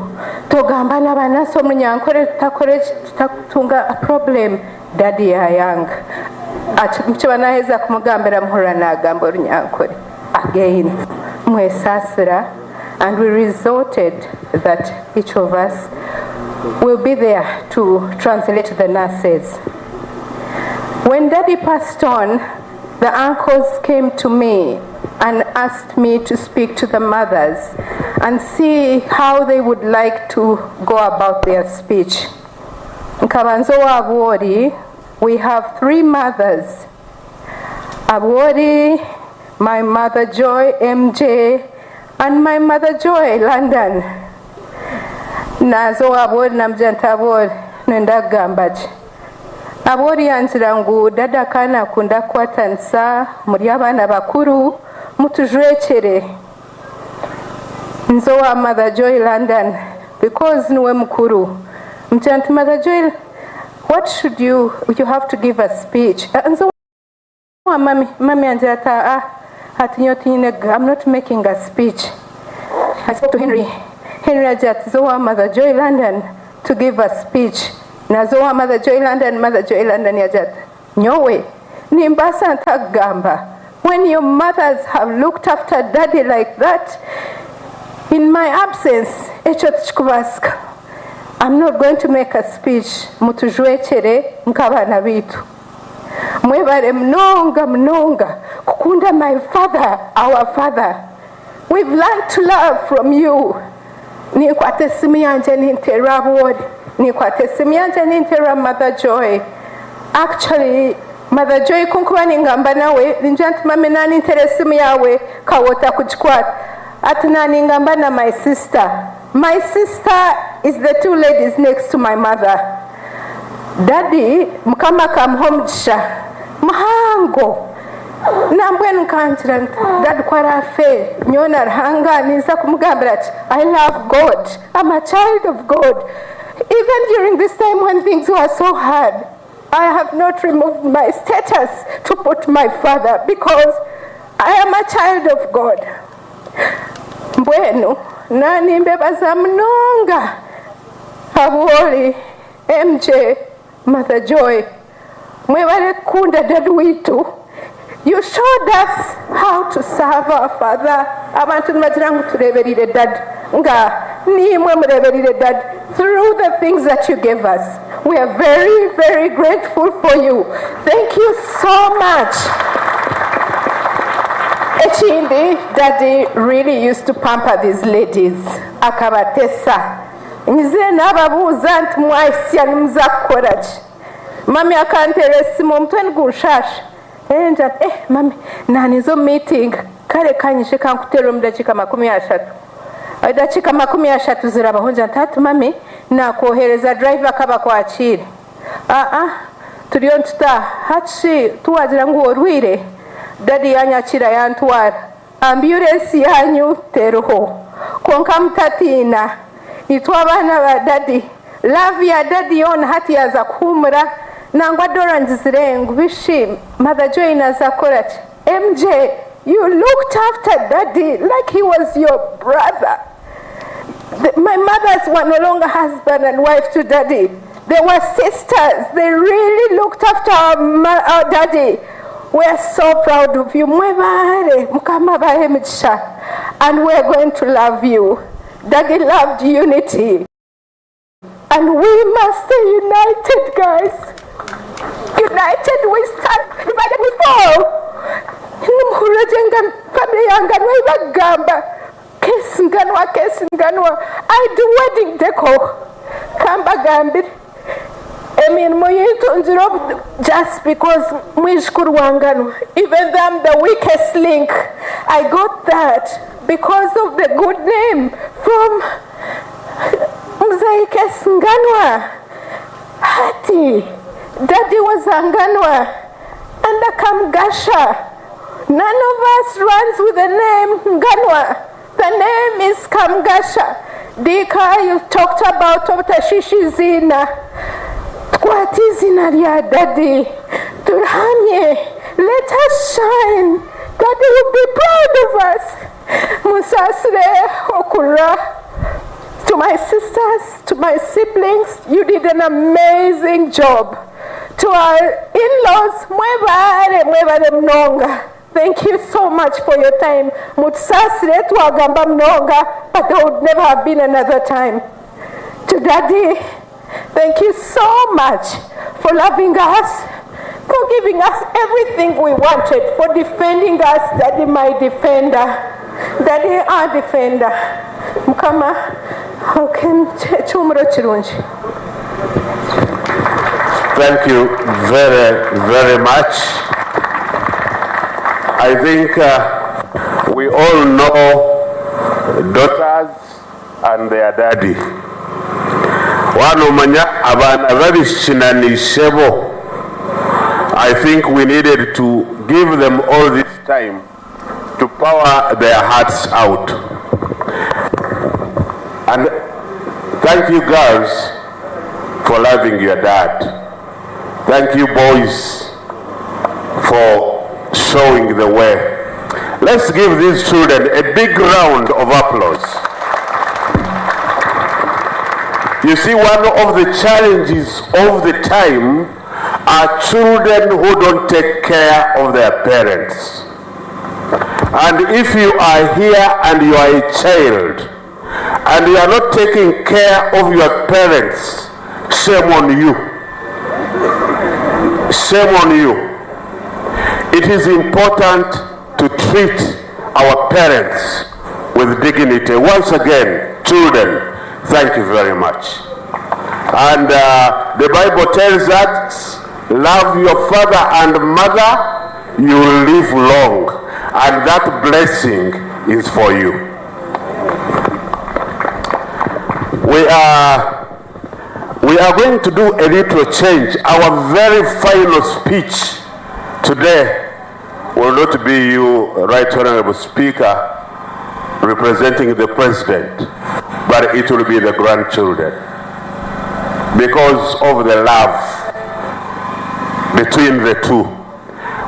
togamba n'abanansi Omunyankore tutakora eki tutakutunga a problem. Daddy yaayanga. Kiba naaheza kumugambira muhurira naagamba Orunyankore again. Mwesaasira and we resorted that each of us will be there to translate the nurses. When Daddy passed on, the uncles came to me and asked me to speak to the mothers and see how they would like to go about their speech. Nkabanza owa Abwori, we have three mothers. Abwori, my mother Joy, MJ, and my mother Joy, London. Naaza owa Abwori namugira nti Abwori, noyenda kugamba ki? Abwori yangira ngu dada akaba nakunda kukwatanisa muri abaana bakuru mutujwekyere. Nza owa Mother Joy London because niwe mukuru. Mugira nti Mother Joy, what should you, you have to give a speech. Nza owa mami, mami angira ati ah, ati nyowe tinyine, I'm not making a speech. I spoke to Henry. Henry agira ati za owa Mother Joy London to give a speech. Naza owa Mother Joy London, Mother Joy London yagira ati nyowe nimbaasa nta kugamba when your mothers have looked after daddy like that in my absence ekyo tikikubaasika. I'm not going to make a speech mutujwekyere nk'abaana baitu. Mwebare munonga munonga kukunda my father, our father. We've learned to love from you. Ninkwata esimu yangye ninteera Abwori, ninkwata esimu yangye ninteera Mother Joy. Actually, Mother Joy ku nkuba ningamba nawe, ningira nti mami naninteera esimu yaawe kawe otakugikwata. Ati naningamba na my sister. My sister is the two ladies next to my mother. Daddy, Mukama akamuha omugisha muhango. Nambwenu nkangira nti Daddy ku araafe, nyowe na Ruhanga ninza kumugambira ki? I love God. I'm a child of God. Even during this time when things were so hard, I have not removed my status to put my father because I am a child of God. Mbwenu nanimbebaza munonga Abwori, MJ, Mother Joy, mwebare kukunda Daddy waitu. You showed us how to serve our father. Abantu nibagira ngu tureberire Daddy. Nga nimwe mureberire Daddy through the things that you gave us. We are very, very grateful for you. Thank you so much. Ekindi, Daddy really used to pamper these ladies. Akabatesa. Nyizire nababuuza nti mwahisya nimuza kukora ki? Mami akanteera esimu omutwe nigunshasha. Ngira nti mami naninza omu meeting kare kanyije kankuteera omu dakiika 30. Edakiika 30 zirabaho ngira nti hati mami nakwohereza driver akabakwakiire. Aa turiyo nitutaaha hati shi tiwagira ngu orwire? Daddy yanyakira yantwara. Ambulance yanyu teriho. Kwonka mutatiina itwe abaana ba Daddy. Love ya Daddy yoona hati yaaza kuhuumura. Nangwa Dora ngizire ngu bishi Mother Joy naaza kukora ki? MJ, you looked after Daddy like he was your brother. My mothers were no longer husband and wife to Daddy. They were sisters. They really looked after our daddy. We are so proud of you. Mwebare, Mukama abahe emigisha. And we are going to love you. Daddy loved unity. And we must stay united, guys. United we stand, divided we fall. Nimuhurira gye nga family yange nibagamba Kesi Nganwa, Kesi Nganwa. I do wedding decor. Kambagambire emirimo yintungire obu just because mwijukuru wa Nganwa. Even though I'm the weakest link, I got that because of the good name from Mzee Kesi Nganwa. Hati, Daddy was a Nganwa and a Kamugasha. None of us runs with the name Nganwa. The name is Kamugasha. Dika, you've talked about Otashishi Zina. Tukwate izina rya Daddy. Turihamye. Let us shine. Daddy will be proud of us. Munsaasire okurira. To my sisters, to my siblings, you did an amazing job. To our in-laws, mwebare, mwebare munonga. Thank you so much for your time. Mutusaasire twagamba munonga, but there would never have been another time. To Daddy, thank you so much for loving us, for giving us everything we wanted, for defending us, Daddy, my defender. Daddy, our defender. Mukama, ekyumuro kirungi. Thank you very, very much. I think we all know daughters and their daddy. Wanomanya abaana babishinanishebo. I think we needed to give them all this time to power their hearts out. And thank you girls for loving your dad. Thank you boys for showing the way. Let's give these children a big round of applause. You see, one of the challenges of the time are children who don't take care of their parents. And if you are here and you are a child and you are not taking care of your parents, shame on you. Shame on you. It is important to treat our parents with dignity. Once again, children, thank you very much. And the Bible tells us, love your father and mother, you will live long. And that blessing is for you. We are going to do a little change. Our very final speech today will not be you, Right Honorable Speaker, representing the President, but it will be the grandchildren. Because of the love between the two.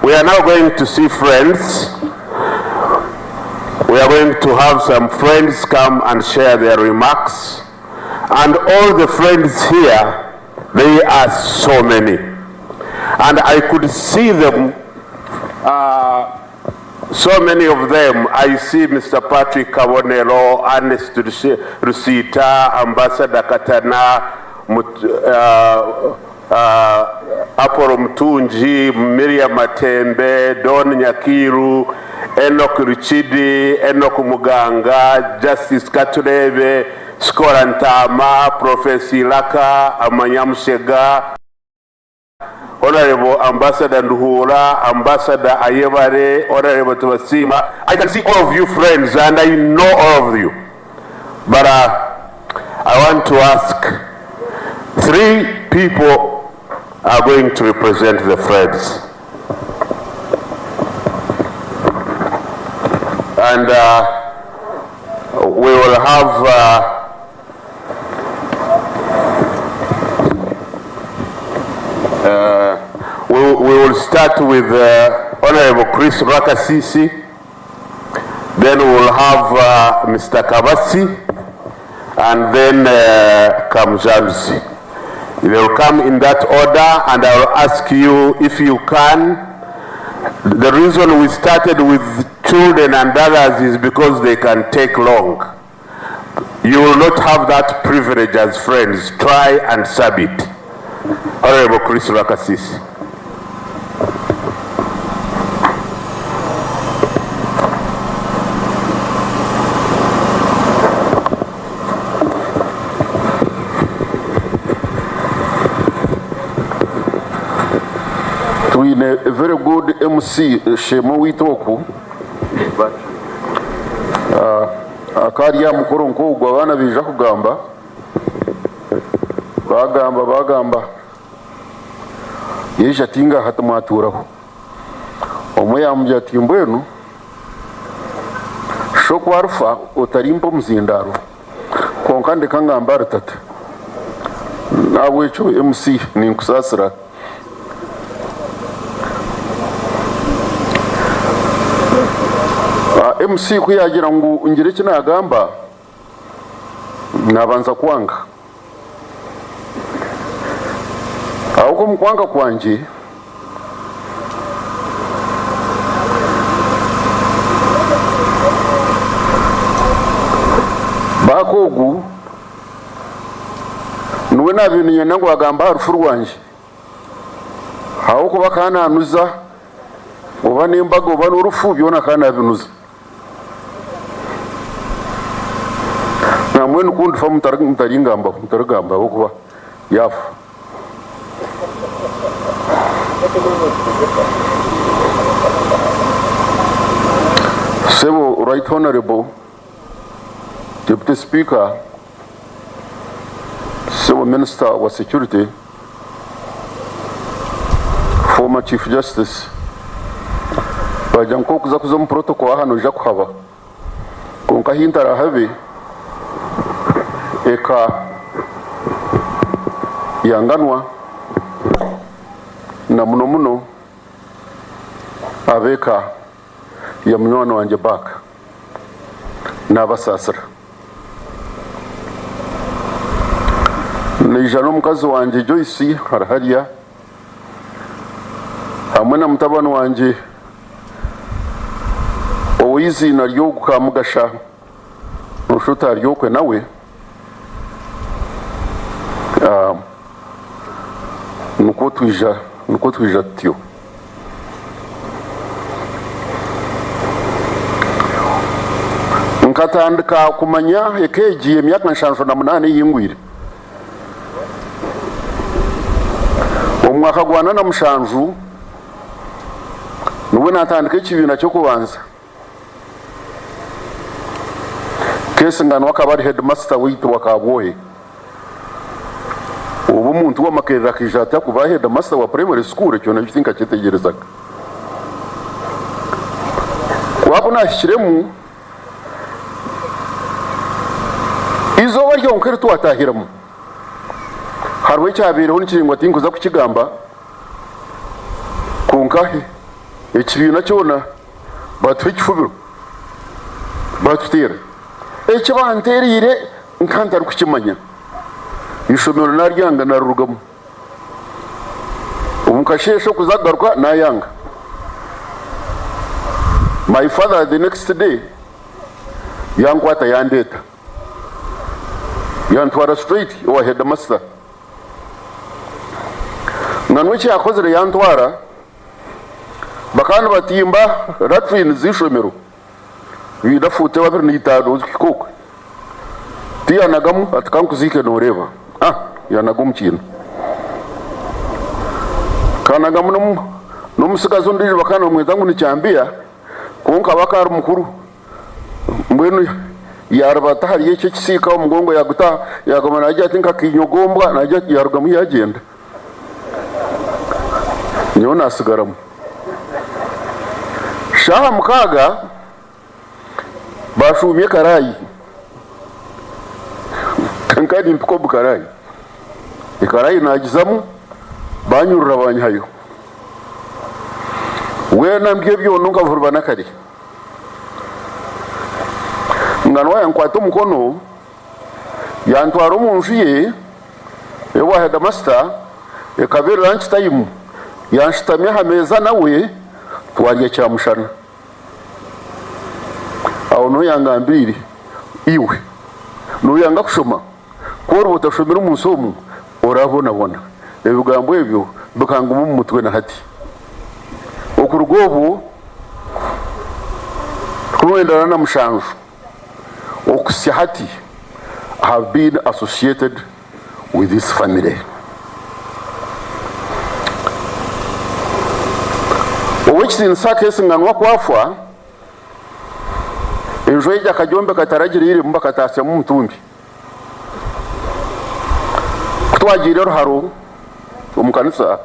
We are now going to see friends. We are going to have some friends come and share their remarks. And all the friends here, they are so many. And I could see them, so many of them. I see Mr. Patrick Kabonero, Ernest Rusita, Ambassador Katana, Apollo Mutunji, Miriam Matembe, Don Nyakiru, Enoch Ruchidi, Enoch Muganga, Justice Katurebe, Skora Ntama, Professor Ilaka, Amanyamushega, Honorable Ambassador Nduhura, Ambassador Ayebare, Honorable Tubasima. I can see all of you friends, and I know all of you. But I want to ask, 3 people are going to represent the friends. And we will have we will start with Honorable Chris Rakasisi, then we will have Mr. Kabasi, and then Kamzamzi. They will come in that order, and I will ask you if you can. The reason we started with children and others is because they can take long. You will not have that privilege as friends. Try and sub it. Honorable Chris Rakasisi. Twine a very good MC Shema Witoku. Akarya mukoro nkogwo abaana baija kugamba bagamba bagamba yeija tinga hatamwaturaho omwe yamubwira ati mbwenu shoko arufa otarimpa omuzindaro konka ndeka ngamba rutata nabwekyo MC ninkusasira. MC ku yaagira ngu ngire eki naagamba, naabanza kwanga. Ahabw'okuba omu kwanga kwangye, Baaka ogu niwe naabaire niinyenda ngu agambe aha rufu rwangye. Ahabw'okuba akaba naanuza oba n'embaga oba n'orufu byona akaba naabinuza. Nambwenu ku ndifa mutaringambaho, mutarigamba ahabw'okuba yaafa. Sebo Right Honourable Deputy Speaker, Sebo Minister wa Security, Former Chief Justice, Wagira ngu ku orikuza kuza omu protocol aha noija kuhaba, kwonka ahi ntarahabe eka yanganwa na muno muno ab'eka ya munywani wangye Bark. Naabasaasira. Naija n'omukazi wangye Joyce ari hariya hamwe na mutabani wangye ow'eiziina ry'ogu Kamugasha noshusha oti ari okwe nawe. Nikwo twija nikwo twija tutyo. Nkatandika kumanya eka egi emyaka 78 eyingwire. Omu mwaka gwa 47 nibwo natandika ekibiina ky'okubanza. Kesinganwa akaba ari headmaster waitu wa Kabwohe. Obu omuntu wa Makerere akaija atya kuba headmaster wa primary school ekyo nakyo tinkakyetegyerezaga. Ku abu nahikiremu, eizooba ryonka eri twatahiremu, hariho ekyabaireho nikiringwa tinkuza kukigamba, kwonka ekibiina kyona Baatuha ekifubiro, baatuteera. Eki banteereire nka ntarikukimanya. Eishomero naaryanga naarirugamu. Omu kasheeshe okuza kugaruka naayanga. My father the next day yankwata yandeeta. Yantwara straight owa headmaster. Nganwa eki yaakozire yantwara. Bakaba nibatimba latrine z'eishomero baine fuuta 25 zikuhika okwe. Tiyanagamu ati kankuziike noreeba. Ah yanaga omu kiina. Kanagamu n'omutsigazi ondiijo bakaba nibamweta ngu ni Kyambiya kwonka akaba ari mukuru. Mbwenu yaaribata ahari ekyo ekisiika omugongo yaaguta yaaguma naagira ati nkakinyogombwa naagira ati yaarugamu yaagyenda. Nyowe naasigaramu. Shaaha 6 baashuumya ekaraayi. Nka nimpika omu karaayi. Ekaraayi naagizamu baanyurura baanyihayo. Weena ndya ebyondo nkabihurira n'akare. Nganwa yankwata omukono yantwara omu nju ye ey'obwa heedimasita, ekaba eri lunch time, yanshutamya aha meeza nawe twarya kyamushana. Aho niho yangambiire, Iwe nooyanga kushoma? Ku oriba otashomire omu nsi omu, orabonabona. Ebigambo ebyo bikanguma omu mutwe na hati. Okuruga obwo, 97 okuhitsya hati, I have been associated with this family. Ow'ekitiinisa Kesinganwa ku afa, enju egyo akagyombeka taragireiremu bakataasyamu omutumbi. Ku twagiire Ruharo omu kanisa,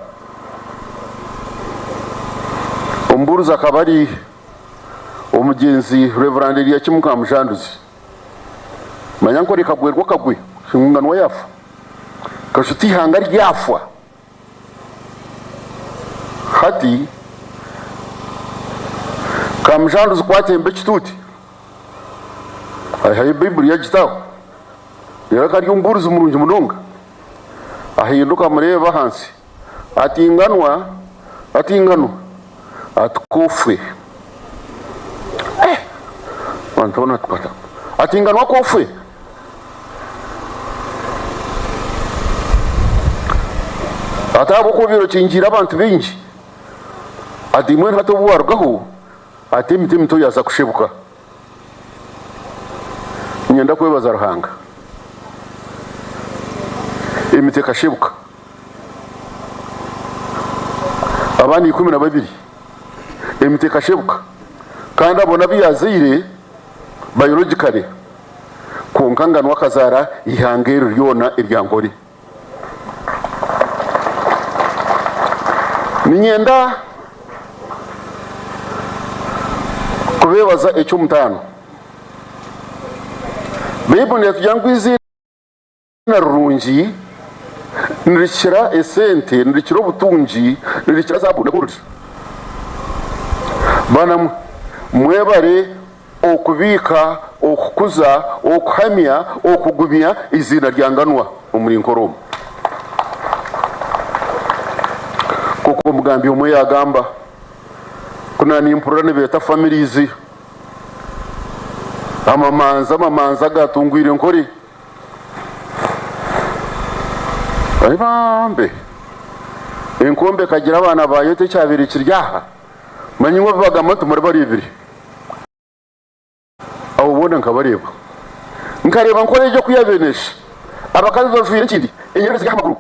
omubuurizi akaba ari omugyenzi Rev. Eliakim Kamujanduzi. Manya nkore kagwerwa akagwe, nganwa yaafa. Kashuta eihanga ryafa. Hati Kamujanduzi ku atemba ekituuti. Aihayo Baiburi yagita aho. Reero akaba ari omubuurizi murungi munonga. Ahinduka amureeba ahansi. Ati nganwa, ati nganwa, ati k'ofwe. Eh! Abantu boona tukwata. Ati nganwa k'ofwe. Ati ahabw'okuba obaire okingiire abantu baingi, ati mbwenu hati obu waarugaho, ati emiti emito yaaza kushebuka. Niinyenda kwebaza Ruhanga. Emiti ekashebuka. Abaana 12, emiti ekashebuka. Kandi abo n'abu yaazaire biologically, kwonka nganwa akazaara eihanga eri ryona erya Nkore. Niinyenda kubeebaza eky'omutaano. Baibuli neetugira ngu eiziina rirungi nirikira esente, nirikira obutungi, nirikira zaabu na gold. Baana mwe, mwebare Okubiika, okukuza, okuhamya, okugumya eiziina rya Nganwa omuri Nkore omu. Nk'oku omugambi omwe yaagamba, Ku naanimpurira nibeeta families, amamanzi, amamanzi agaatungwire Nkore. Ai bambe! Enkombe ekagira abaana baayo eti ekyabaire kiri aha. Manya imwe abagamba nti muri bareebire. Abo boona nkabareeba. Nkareeba nkora egyo ku yaabenesha abakazi bajwaire enkindi, enyerere ziri aha maguru.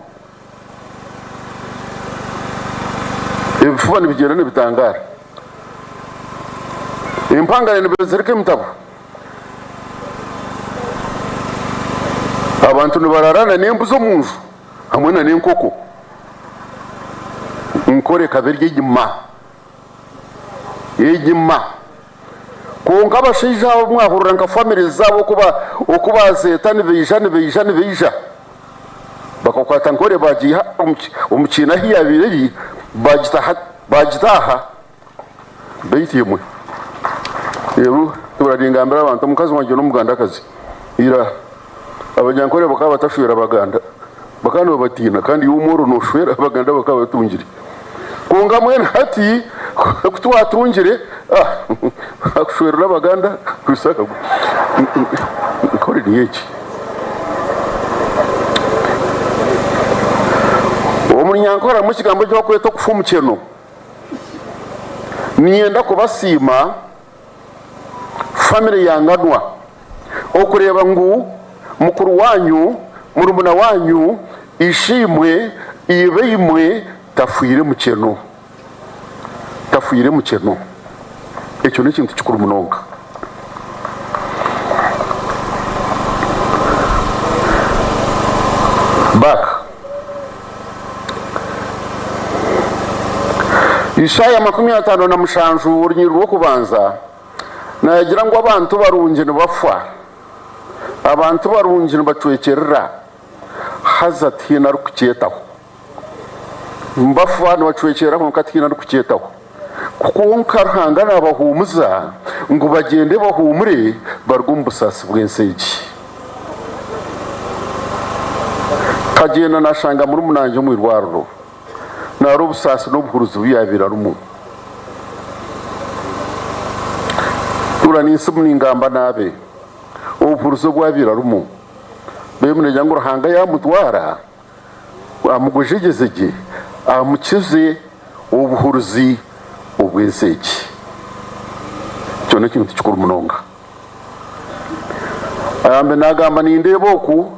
Ebifuba nibigyenda nibitangaara. Empangare nibazirika emitabo. Abantu nibararana n'embuzi omu nju hamwe na n'enkoko. Nkora ekaba eri enyima. Enyima. Kwonka abashaija abo mwahurira nka families zaabo oku bazeeta nibaija nibaija nibaija bakakwata Nkore bagiiha omu kiina ahu yaabaire eri bagita aha beitu imwe reero ntubura ningambira abantu omukazi wangye n'omugandakazi ira Abanyankore bakaba batashwera Abaganda, bakaba nibabatiina kandi iwe omworo noshwera Abaganda bakaba batungire. Kwonka mbwenu hati ku twatungire, kushwerera Abaganda kuhitsya akagwe. Nkore niyo egi. Omunyankore harimu ekigambo eki barikweta okufa omukyeno. Niinyenda kubasiima famire ya Nganwa okureeba ngu mukuru waanyu, murumuna waanyu, ishe-imwe, iba-imwe tafiire mukyeno. Tafiire mukyeno. Ekyo n'ekintu kikuru munonga. Back. Isaaya 57 orunyiriri rw'okubanza naagira ngu abantu barungi nibafa, abantu barungi nibacwekyerera, haza tihaine arikukyetaho. Nibafa nibacwekyerera kwonka tihaine arikukyetaho. Kwonka Ruhanga naabahuumuza ngu bagyende bahuumure baruge omu busaasi bw'ensi egi. Nkagyenda naashanga murumuna wangye omu irwariro, naareeba obusaasi n'obuhuruzi bu yaabaire arimu. Ntuura ninsimu ningamba naabe obuhuruzi obu abaire arimu. Mbwenu noogira ngu Ruhanga yaamutwara amugwejegyeze gye, amukize obuhuruzi obw'ensi egi. Ekyo n'ekintu kikuru munonga. Ahambe nagamba nindeeba oku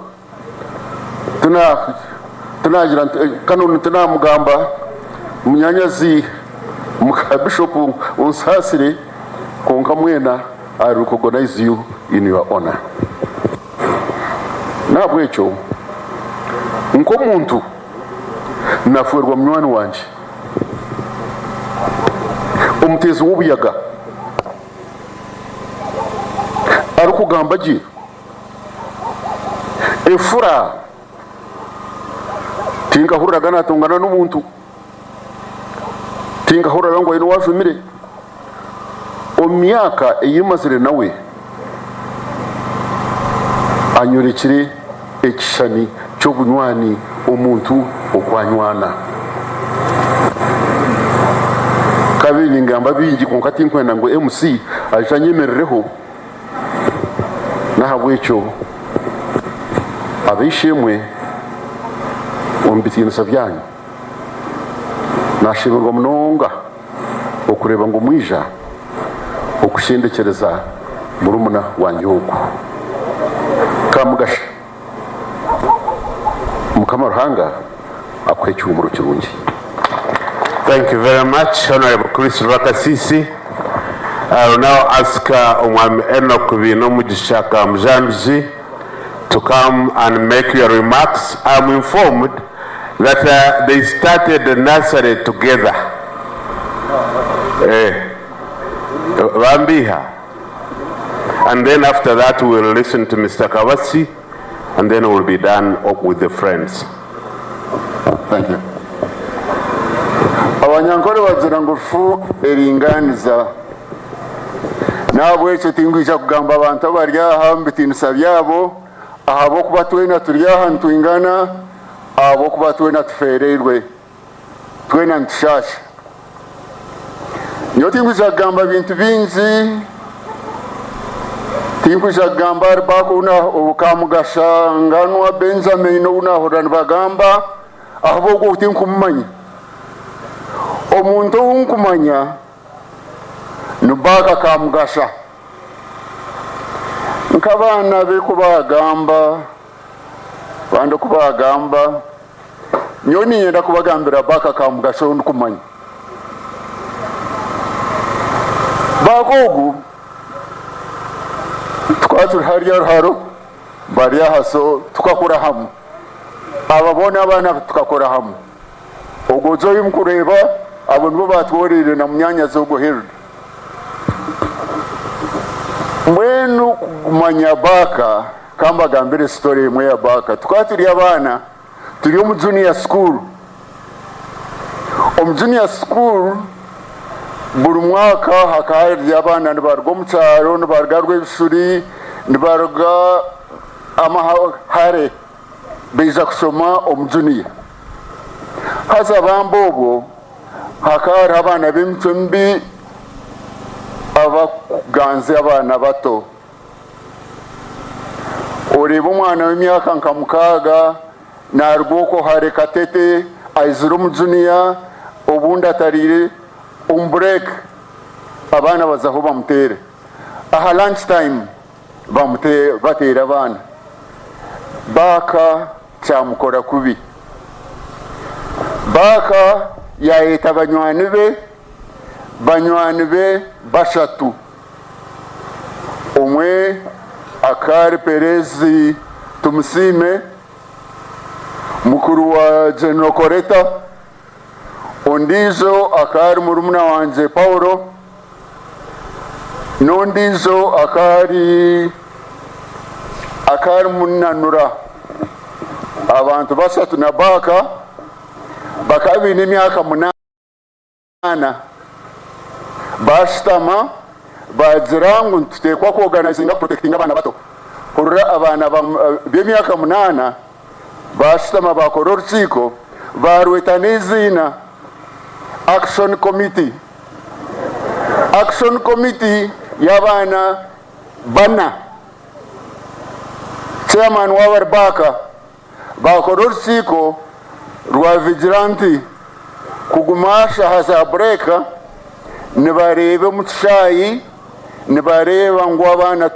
tinagira nti kanu tinamugamba munyanyazi muka bishopu onsaasire kwonka mwena I recognize you in your honor. Nahabwekyo nk'omuntu nafwerwa munywani wangye omuteezi w'obuyaga. Arikugamba gye efura, tinkahuriraga naatongana n'omuntu, tinkahuriraga ngu haine ou ajumire. Omu myaka ei mazire nawe, Anyorekire ekishushani ky'obunywani omuntu oku anywana. Nkabaire ningamba bingi kwonka tinkwenda ngu MC aije anyemerereho, n'ahabw'ekyo ab'eishe-emwe omu bitiinisa byanyu nashemererwa munonga okureeba ngu mwija okushendekyereza murumuna wangye ogu. Kamugasha, Mukama Ruhanga akuhe ekihuumuro kirungi. Thank you very much, Honorable Chris Rwakasisi. I will now ask Omwami Enock Bainomugisha Kamujanduzi to come and make your remarks. I am informed that they started the nursery together. Eh, Bambiha. And then after that we will listen to Mr. Kabasi and then we'll be done up with the friends. Thank you. Abanyankore bagira ngu rufu eringaaniza. N'ahabw'ekyo tinkwija kugamba abantu abari aha omu bitiinisa byabo, ahabw'okuba twena turi aha nitwingana, ahabw'okuba twena tufeereirwe, twena nitushaasha. Nyowe tinkwija kugamba bintu bingi, tinkwija kugamba ahari Baaka ou Kamugasha Nganwa Benjamin ou naahurira nibagamba, ahabw'ogwo tinkumumanya. Omuntu ou nkumanya ni Baaka Kamugasha. Nk'abaana be ku baagamba, abandi oku baagamba, nyowe niinyenda kubagambira Baaka Kamugasha ou ndikumanya. Baaka ogu tukaba turi hariya Ruharo, bari aha so tukakura hamwe. Aba boona abaana tukakura hamwe. Ogwo Joy mukureeba abo nibo baatworeire na munyaanyazi ogwo Hilda. Mbwenu kumanya Baaka, ka mbagambire story emwe ya Baaka. Tukaba turi abaana turi omu junior school. Omu junior school buri mwaka hakaba hariyo abaana nibaruga omu kyaro, nibaruga Rwebisuri, nibaruga hare. Baija kushoma omu juniya. Haza bambe obwo hakaba hariho abaana b'emicwe mibi abakuganzya abaana bato. Oreeba omwana w'emyaka nka mukaaga naruga okwo hare Katete aizire omu juniya obundi atariire omu break abaana bazaho bamuteere. Aha lunch time bateera abaana. Baaka kyamukora kubi. Baaka yaayeta banywani be, banywani be bashatu. Omwe akaba ari Perezi Tumusiime, mukuru wa General Koreta, ondiijo akaba ari murumuna wangye Paulo, n'ondiijo akaba ari akaba ari Munanura. Abantu bashatu na Baaka bakaba baine emyaka munaana. Baashutama baagira ngu nituteekwa kuorganizinga kuprotectinga abaana bato. Hurira abaana b'emyaka munaana baashutama baakora orukiiko baarweta n'eiziina Action Committee. Action Committee y'abaana bana. Chairman waabo ari Baaka. Baakora orukiiko rwa vigilante kuguma aha shaaha za bureeka nibareeba omu kishaayi nibareeba ngu abaana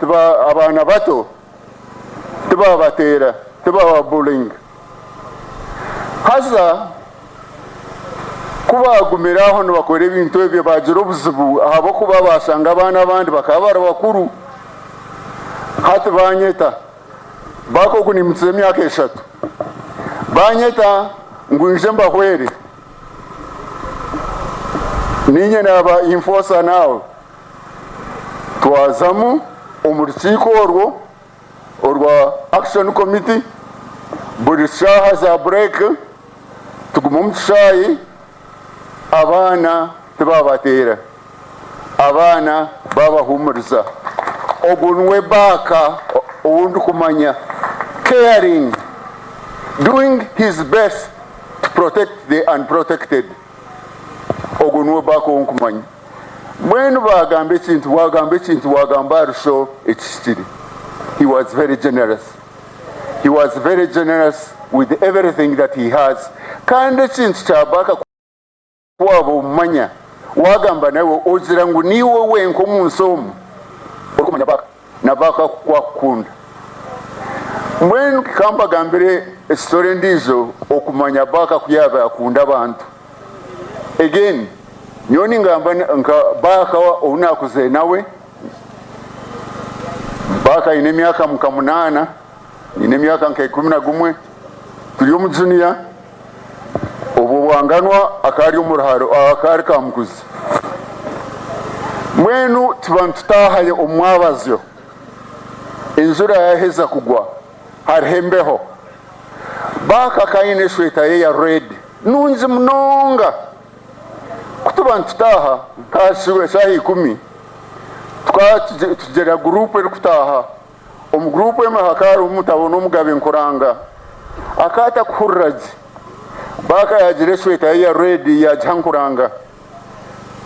abaana bato tibaabateera, tibaababulinga. Haza ku baagumire aho nibakora ebintu ebyo baagira obuzibu ahabw'okuba baashanga abaana abandi bakaba bari bakuru. Hati baanyeta, Baaka ogu niimukiza emyaka eshatu, baanyeta ngu nyije mbahwere. Niinye naaba enforcer now. Twazamu omu rukiiko orwo orwa Action Committee, buri shaaha za break tuguma omu kishaayi abaana tibaabateera, abaana baabahuumuriza. Ogwo niwe Baaka ou ndikumanya. Caring, doing his best to protect the unprotected. Ogwo niwe Baka ou nkumanya. Mbwenu baagamba ekintu, waagamba ekintu, waagamba aha rusho ekihikire. He was very generous. He was very generous with everything that he has. Kandi ekintu kya Baka ku waaba omumanya, waagamba nawe, ogira ngu niiwe wenka omu nsi omu orikumanya Baka, na Baka ku akukunda. Mbwenu ka mbagambire esitoore endiijo okumanya Baka ku yaabaire akunda abantu. Again, nyowe ningamba nka Baka ou naakuzire nawe, Baka aine emyaka nka munaana, nyine emyaka nka 11, turi omu junior, obwo bwanganwa akaba ari omu ruharo, akaba ari Kamukuzi. Mbwenu tuba nitutaahayo omu mwabazyo, enjura yaaheza kugwa, hariho embeho. Baka akaba aine eshweta ye ya red nungi munonga. Ku tuba nitutaaha nka shaaha ikumi, tukaba tugira guruupu erikutaaha. Omu guruupu emwe hakaba harimu Mutabo n'Omugabe Nkuranga. Akaba atakuhurira gye. Baka yaagira eshweta ye ya red yaagiha Nkuranga.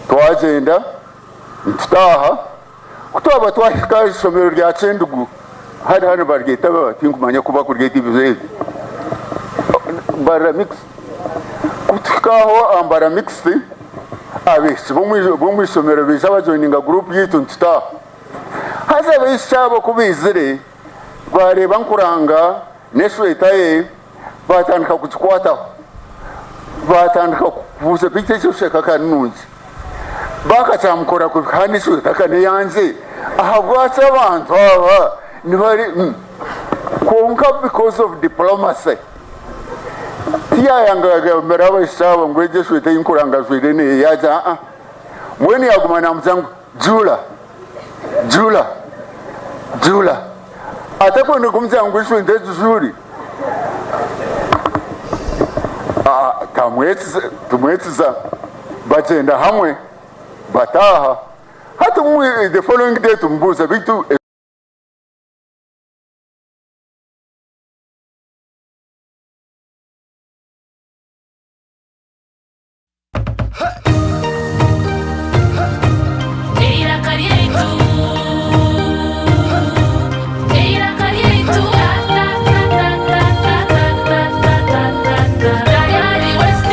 Twagyenda nitutaaha. Ku twaba twahika aha ishomero rya Kyendugu, hari hanu nibaryeta tinkumanya oku barikuryeta ebizo ebi, Mbarara Mixed. Ku tuhika aho aha Mbarara Mixed, abaishiki b'omu ishomero baija bajoininga guruupu yaitu nitutaaha. Haza abaishiki abo ku baizire, baareeba Nkuranga n'eshweta ye, baatandika kugikwataho. Baatandika kubuuza beitu egyo eshweta ka ni nungi. Baakakyamukora kubi kandi eshweta ka n'eyangye, ahabwaki abantu aba nibari Kwonka because of diplomacy, tiyaayanga yagambira abaishiki abo ngu egyo eshweta ei Nkuranga ajwaire n'eyangye, aa. Mbwenu yaaguma naamugira ngu Juula, Juula, Juula. Atakwenda kumugira ngu eshweta egi juuri. Tumwetsiza, bagyenda hamwe bataaha. Hati the following day tumubuuza beitu. Eiraka ryaitu Eiraka ryaitu Tayari West.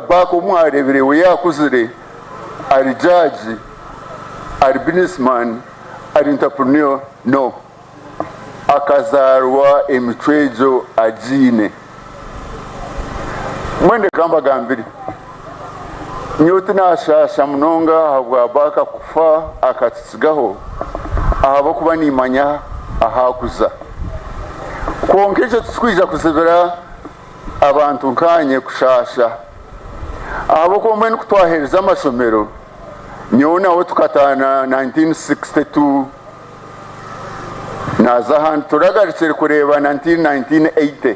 Baka ou mwareebire we yaakuzire ari jaagi, ari businessman, ari entrepreneur? No. Akazaarwa emicwe egyo agiine. Mbwenu reka mbagambire, nyowe tinaashaasha munonga ahabwa Baka kufa akatutsigaho ahabw'okuba niimanya ahu arikuza. Kwonka ekyo tikirikwija kuzibira abantu nkaanye kushaasha ahabw'okuba mbwenu ku twaherize amashomero nyowe nawe tukataana 1962 naaza ahandi turagarukire kureebana nti 1980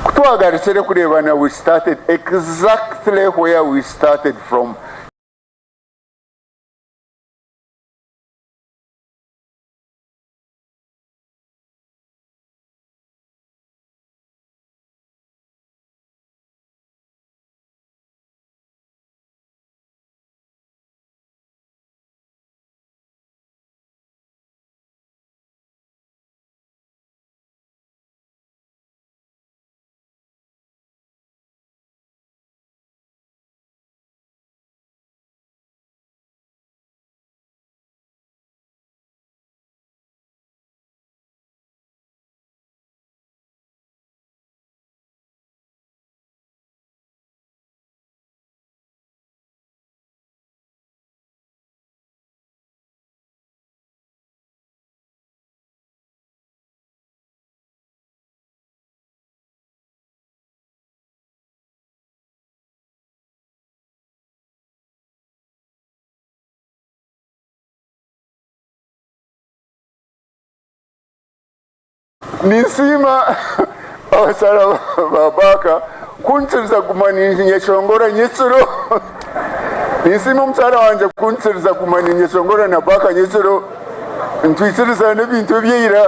ku twagarukire kureebana we started exactly where we started from. Ninsiima abakyara ba Baaka kunkiriza kuguma ninyeshongora nyekiro. Ninsiima omukyara wangye kunkiriza kuguma ninyeshongora na Baka nyekiro nitwikirizana n'ebintu ebyaira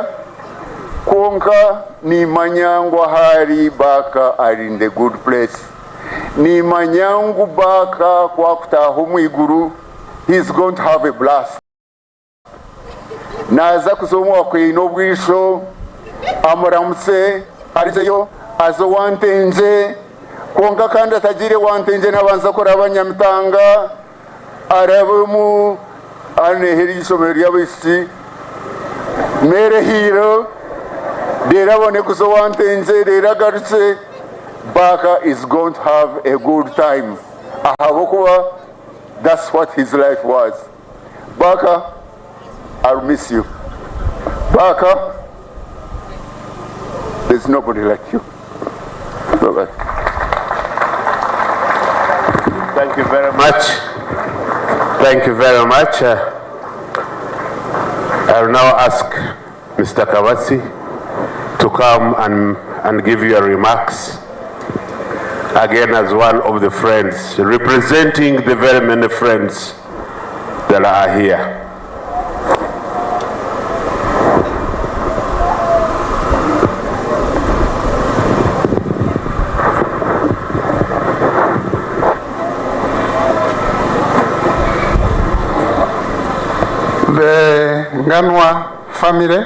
kwonka nimanya ngu ahari Baka ari in the good place. Nimanya ngu Baka ku akutaaha omu iguru he is going to have a blast. Naaza kuza omu wakwaine obwisho, amuramutse, arugyeyo aze owa Ntengye, kwonka kandi atagiire owa Ntengye naabanza kuraba Nyamitanga, arabe omu hanu heri eishomero ry'abaishiki, Mary Hiiro, reero abone kuza owa Ntengye reero agarukye. Baka is going to have a good time ahabw'okuba that's what his life was. Baka, I'll miss you. Baka, there's nobody like you. Bye-bye. Thank you very much. Thank you very much. I'll now ask Mr. Kabatsi to come and give your remarks again as one of the friends, representing the very many friends that are here. The Nganwa family,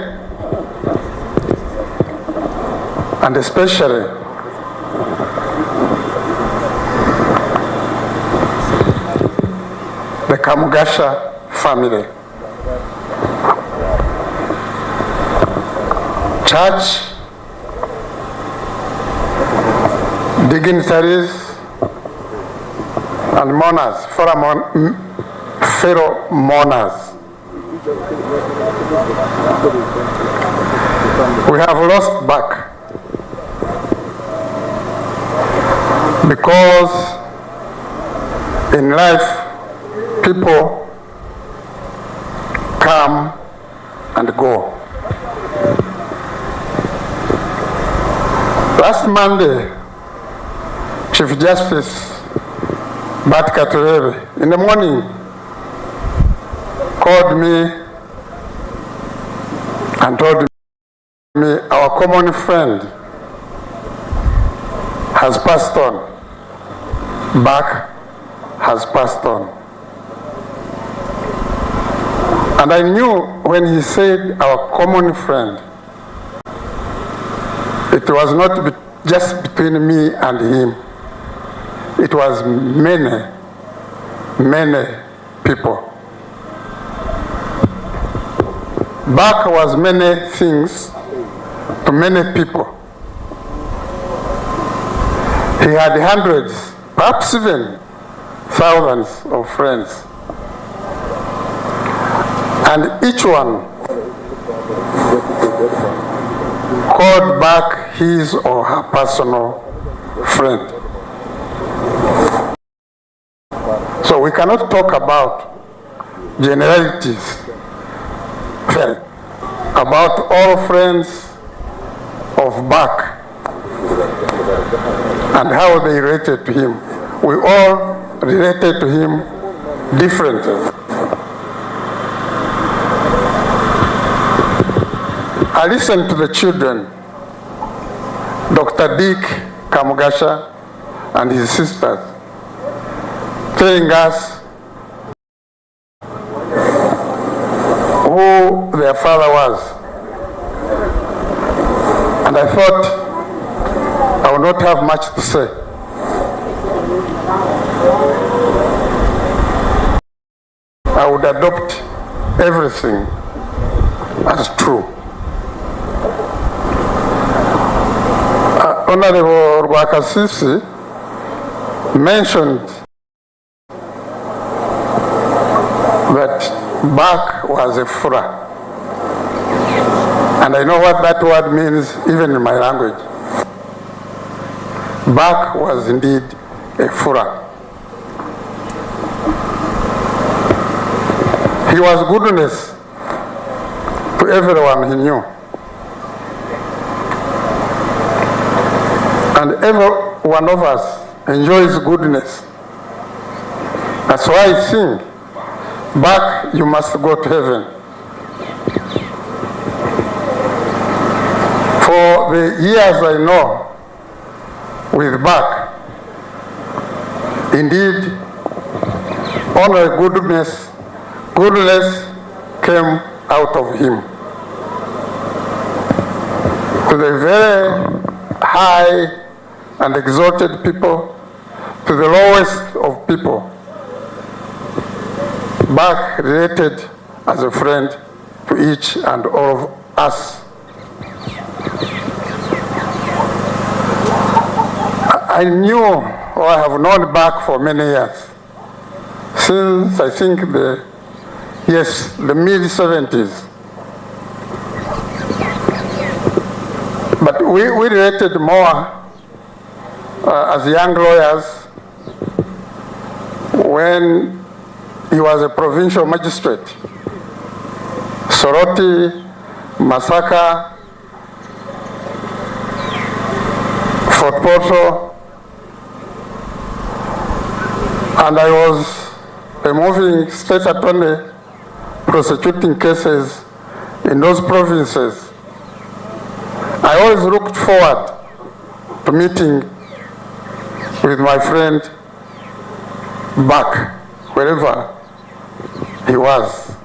and especially the Kamugasha family. Church dignitaries and mourners, fellow mourners. We have lost back because in life people come and go. Last Monday, Chief Justice Bart Katureebe, in the morning, called me and told me our common friend has passed on. Bak has passed on. And I knew when he said our common friend, it was not just between me and him. It was many, many people. Bak was many things to many people. He had hundreds, perhaps even thousands of friends. And each one called back his or her personal friend. So we cannot talk about generalities, about all friends of Bak and how they related to him. We all related to him differently. I listened to the children, Dr. Dick Kamugasha and his sisters, telling us who their father was. And I thought I would not have much to say. I would adopt everything as true. Honorable Rwakasisi mentioned that Bak was a fura. And I know what that word means even in my language. Bak was indeed a fura. He was goodness to everyone he knew. And every one of us enjoys goodness. That's why I think back you must go to heaven. For the years I know with back, indeed, only goodness, goodness came out of him. To the very high and exalted people, to the lowest of people, back related as a friend to each and all of us. I knew or I have known back for many years, since I think the, yes, the mid 70s. But we, we related more as young lawyers when he was a provincial magistrate. Soroti, Masaka, Fort Portal, and I was a moving state attorney prosecuting cases in those provinces. I always looked forward to meeting with my friend back wherever he was.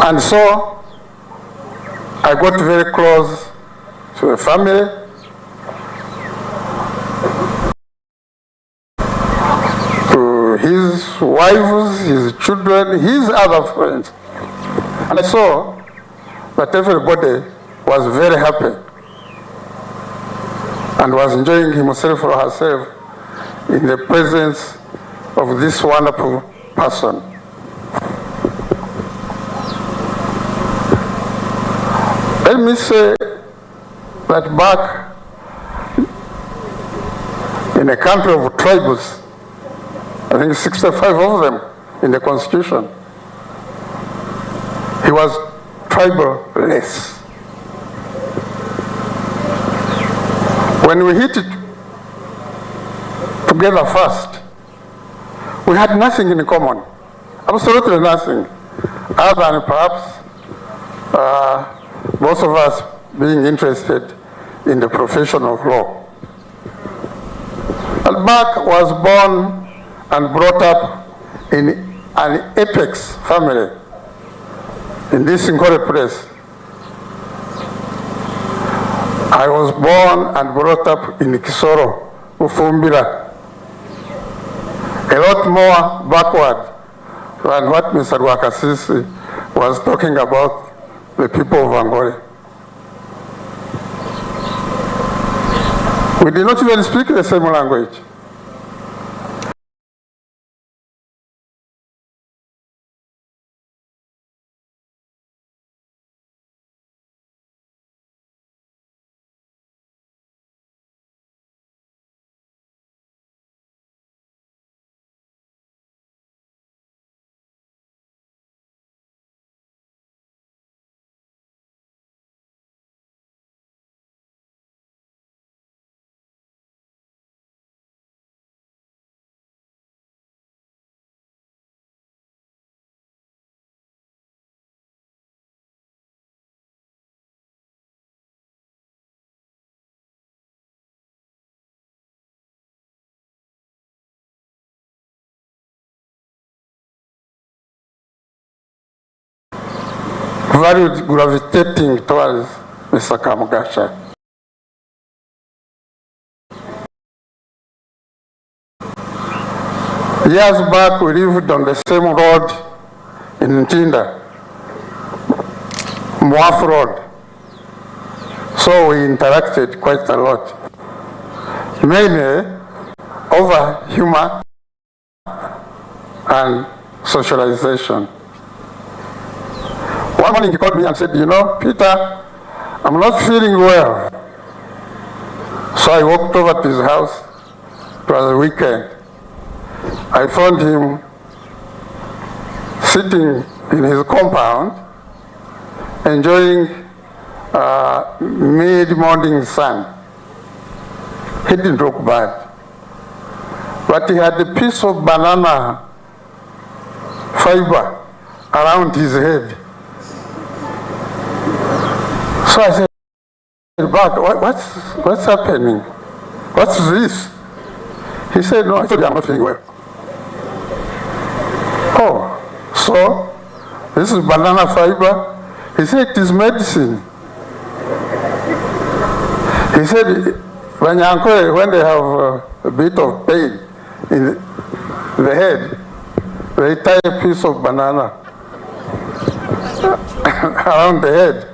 And so I got very close to the family. To his wives, his children, his other friends. And I saw that everybody was very happy and was enjoying himself or herself in the presence of this wonderful person. Let me say that back in a country of tribes, I think 65 of them in the constitution, he was tribal-less. When we hit it together first, we had nothing in common, absolutely nothing, other than perhaps both of us being interested in the profession of law. And Buck was born and brought up in an apex family in this Nkore place. I was born and brought up in Kisoro, Ufumbira, a lot more backward than what Mr. Rwakasisi was talking about the people of Ankole. We did not even speak the same language. Valued gravitating towards Mr. Kamugasha. Years back, we lived on the same road in Ntinda, Mwaf Road. So we interacted quite a lot, mainly over humor and socialization. One morning he called me and said, you know, Peter, I'm not feeling well. So I walked over to his house. It was a weekend. I found him sitting in his compound, enjoying mid-morning sun. He didn't look bad. But he had a piece of banana fiber around his head. So I said, Buck, what's, what's happening? What's this? He said, No, I told you I'm not feeling well. Oh, so this is banana fiber? He said, It is medicine. He said, Banyankole, when they have a bit of pain in the head, they tie a piece of banana around the head,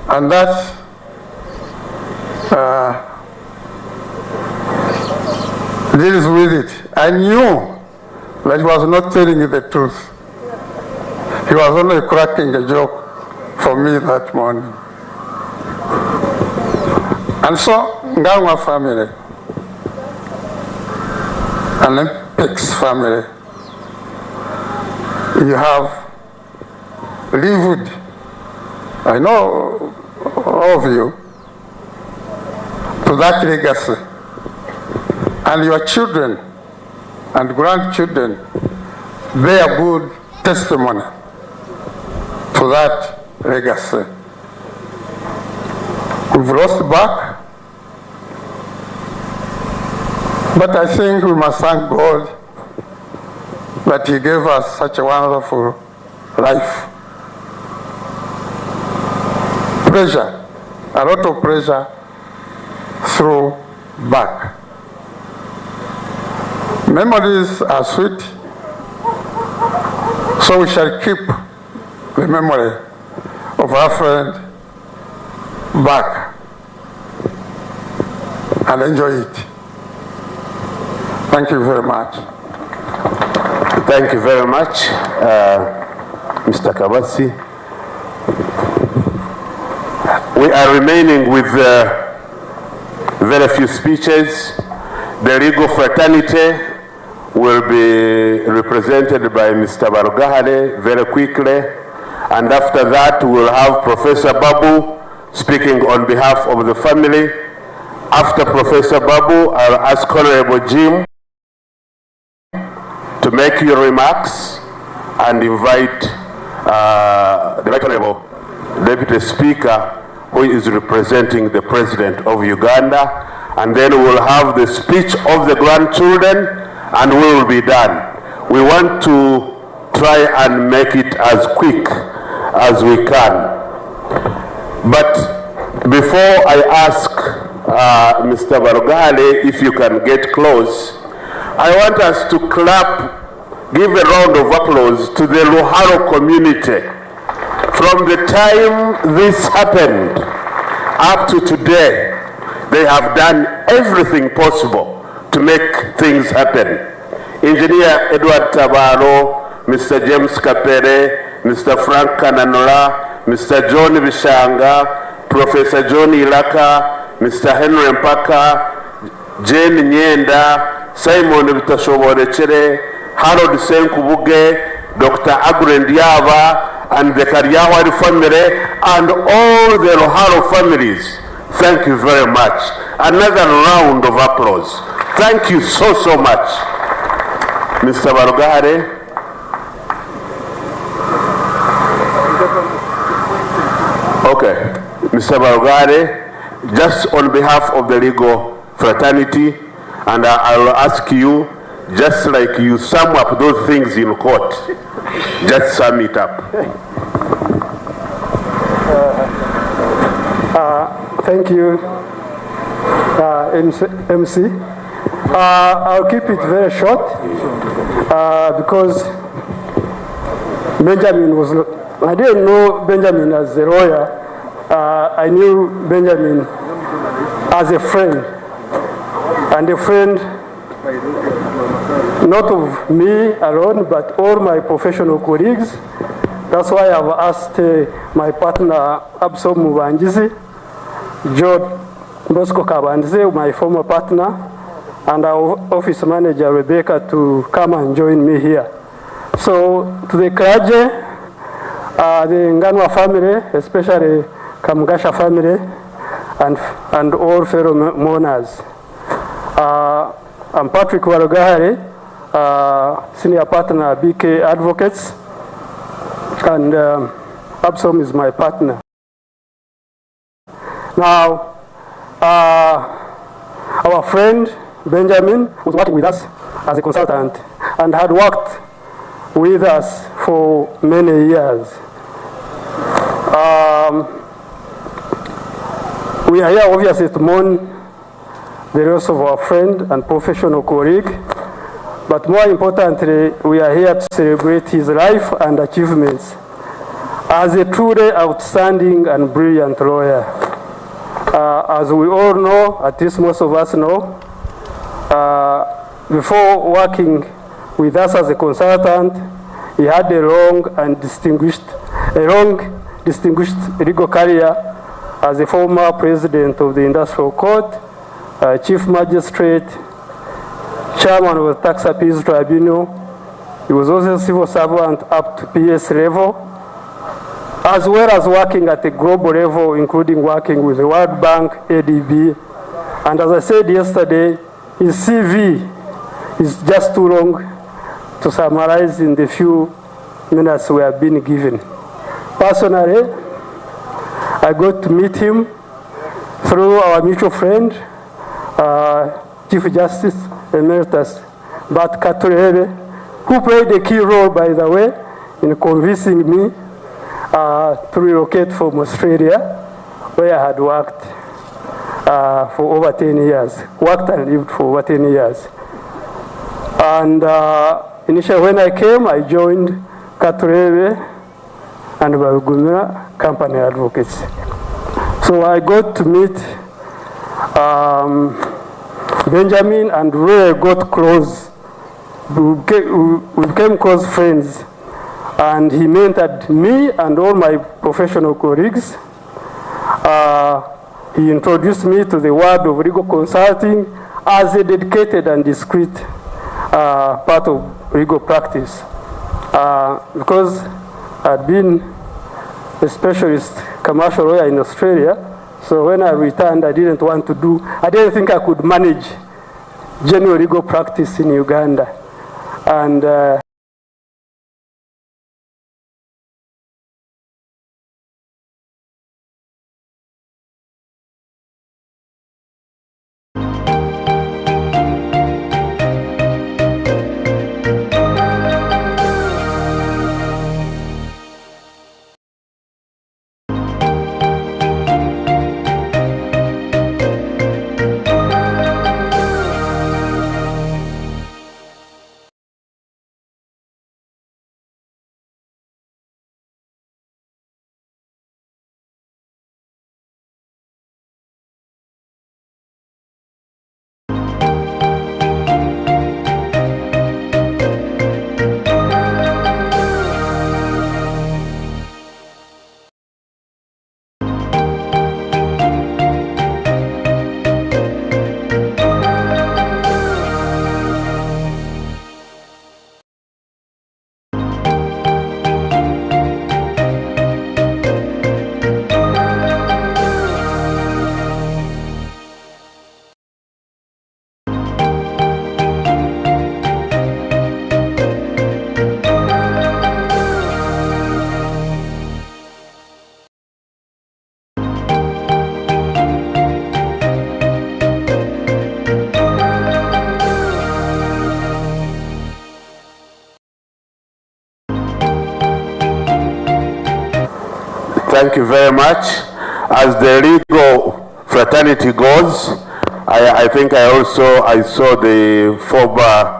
and that deals with it. I knew that he was not telling the truth. He was only cracking a joke for me that morning. And so, Nganwa family, an Olympics family, you have lived, I know all of you, to that legacy. And your children and grandchildren bear good testimony to that legacy. We've lost back, but I think we must thank God that He gave us such a wonderful life. Pressure, a lot of pressure through back. Memories are sweet, so we shall keep the memory of our friend back and enjoy it. Thank you very much. Thank you very much, Mr. Kabatsi. We are remaining with very few speeches. The legal fraternity will be represented by Mr. Barugahare very quickly. And after that, we'll have Professor Babu speaking on behalf of the family. After Professor Babu, I'll ask Honorable Jim to make your remarks and invite the Right Honorable Deputy Speaker, who is representing the President of Uganda. And then we'll have the speech of the grandchildren and we will be done. We want to try and make it as quick as we can. But before I ask Mr. Barugahare if you can get close, I want us to clap, give a round of applause to the Ruharo community. From the time this happened up to today, they have done everything possible to make things happen. Engineer Edward Tabaro, Mr. James Kapere, Mr. Frank Kananura, Mr. John Bishanga, Professor John Ilaka, Mr. Henry Mpaka, Jane Nyenda, Simon Bitashoborekere, Harold Senkubuge, Dr. Agre Ndiaba, and the Karyahwari family, and all the Ruharo families. Thank you very much. Another round of applause. Thank you so, so much. Mr. Barugahare. Okay. Mr. Barugahare, just on behalf of the legal fraternity, and I will ask you, just like you sum up those things in court, just sum it up. Thank you, MC. I'll keep it very short because Benjamin was not, I didn't know Benjamin as a lawyer. I knew Benjamin as a friend, and a friend not of me alone, but all my professional colleagues. That's why I've asked my partner, Absalom Mubangizi, Joe Bosco Kabandize, my former partner, and our office manager, Rebecca, to come and join me here. So to the clergy, the Nganwa family, especially Kamugasha family, and all fellow mourners. I'm Patrick Barugahare, senior partner at BK Advocates, and Absom is my partner. Now, our friend Benjamin was working with us as a consultant and had worked with us for many years. We are here obviously to mourn the loss of our friend and professional colleague, but more importantly, we are here to celebrate his life and achievements as a truly outstanding and brilliant lawyer. As we all know, at least most of us know, before working with us as a consultant, he had a long and distinguished, a long distinguished legal career as a former president of the Industrial Court, chief magistrate, chairman of the Tax Appeals Tribunal. He was also a civil servant up to PS level, as well as working at a global level, including working with the World Bank, ADB. And as I said yesterday, his CV is just too long to summarize in the few minutes we have been given. Personally, I got to meet him through our mutual friend, Chief Justice Emeritus Bart Katureebe, who played a key role, by the way, in convincing me to relocate from Australia, where I had worked for over 10 years, worked and lived for over 10 years. And initially when I came, I joined Katureebe and Babigumira Company Advocates. So I got to meet Benjamin and really got close. We became close friends, and he mentored me and all my professional colleagues. He introduced me to the world of legal consulting as a dedicated and discreet part of legal practice. Because I'd been a specialist commercial lawyer in Australia, so when I returned, I didn't want to do, I didn't think I could manage general legal practice in Uganda. And Thank you very much. As the legal fraternity goes, I think I also saw the former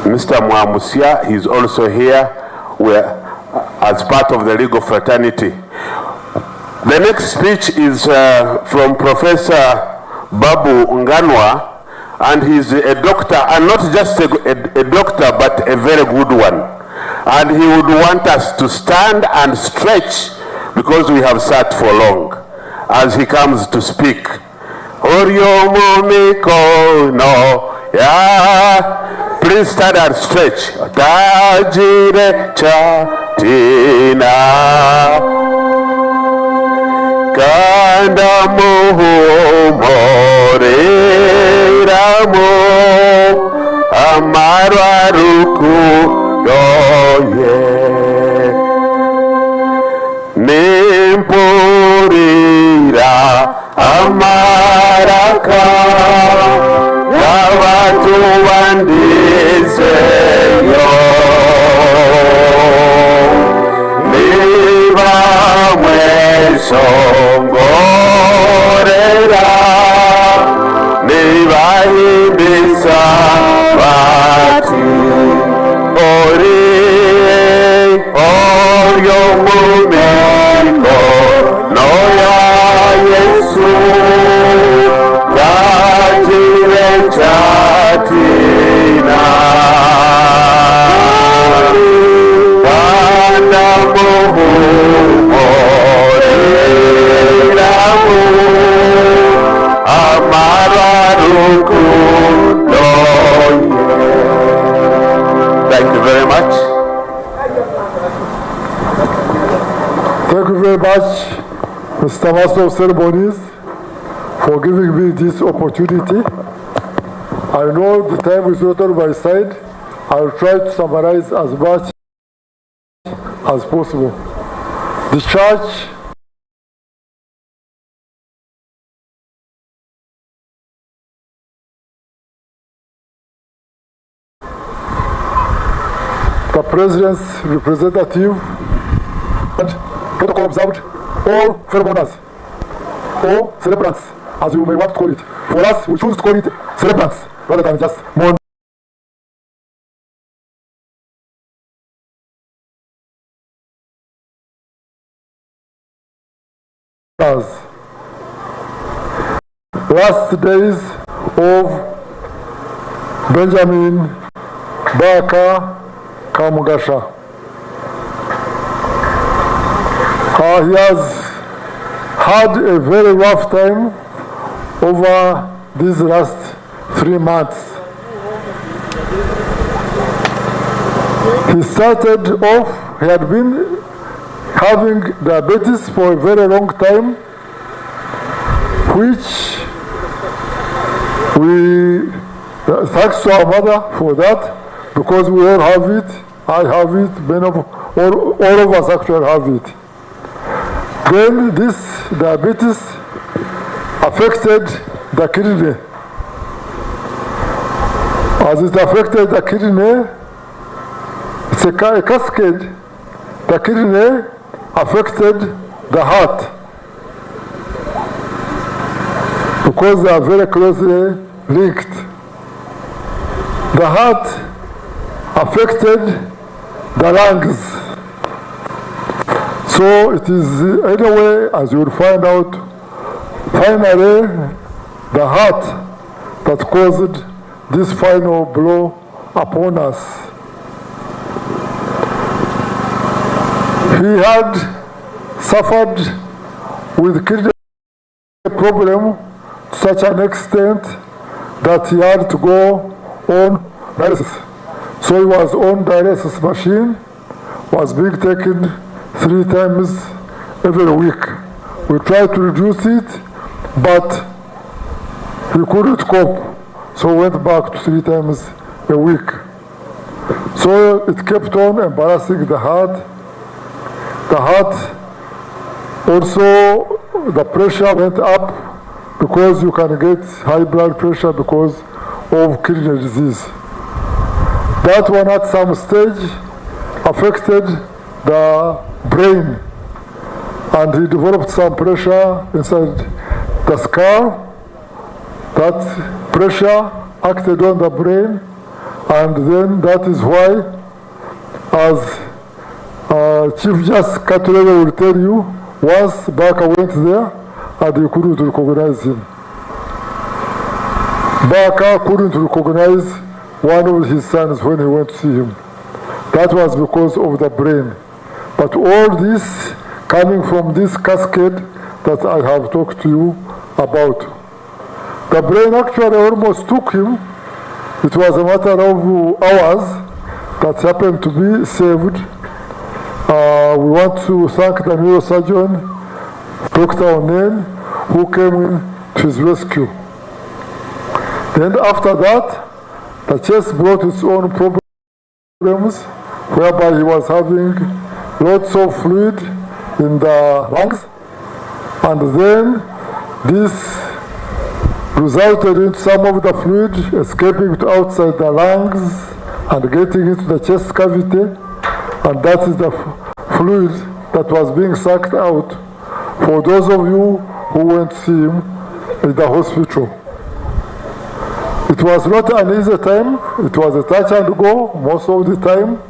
Mr. Mwamusia. He's also here as part of the legal fraternity. The next speech is from Professor Babu Nganwa, and he's a doctor, and not just a doctor, but a very good one. And he would want us to stand and stretch because we have sat for long as he comes to speak. Please stand and stretch. Kandi amuhumuriramu amarwa rukundo ye nimpurira amaraka y'abantu bandizeyo niba mweshongorera nibahimbisa bati ori oyo mu mikono ya Yesu kakire kyatina Bwana muhumuriramu amara rukundo ye. Thank you very much. Thank you very much, Mr. Master of Ceremonies, for giving me this opportunity. I know the time is not on my side. I will try to summarize as much as possible. The church the president's representative, and protocol observed, all fellow mourners, or celebrants, as you may want to call it. For us, we choose to call it celebrants rather than just mourners. Last days of Benjamin Baka Kamugasha. He has had a very rough time over these last 3 months. He started off, he had been having diabetes for a very long time, which we, thanks to our mother for that, because we all have it, I have it, many of, all of us actually have it. Then this diabetes affected the kidney. As it affected the kidney, it's a cascade. The kidney affected the heart because they are very closely linked. The heart affected the lungs. So it is, anyway, as you will find out, finally, the heart that caused this final blow upon us. He had suffered with kidney problem to such an extent that he had to go on dialysis. So he was on dialysis machine, was being taken 3 times every week. We tried to reduce it, but he couldn't cope, so went back to 3 times a week. So it kept on embarrassing the heart. The heart also, the pressure went up because you can get high blood pressure because of kidney disease. That one at some stage affected the brain, and he developed some pressure inside the skull. That pressure acted on the brain, and then that is why, as Chief Justice Katurebe will tell you, once Baka went there and he couldn't recognize him. Baka couldn't recognize one of his sons when he went to see him. That was because of the brain. But all this coming from this cascade that I have talked to you about. The brain actually almost took him. It was a matter of hours that happened to be saved. We want to thank the neurosurgeon, Dr. Onen, who came in to his rescue. Then after that, the chest brought its own problems, whereby he was having lots of fluid in the lungs, and then this resulted in some of the fluid escaping to outside the lungs and getting into the chest cavity, and that is the fluid that was being sucked out for those of you who went to see him in the hospital. It was not an easy time. It was a touch and go most of the time.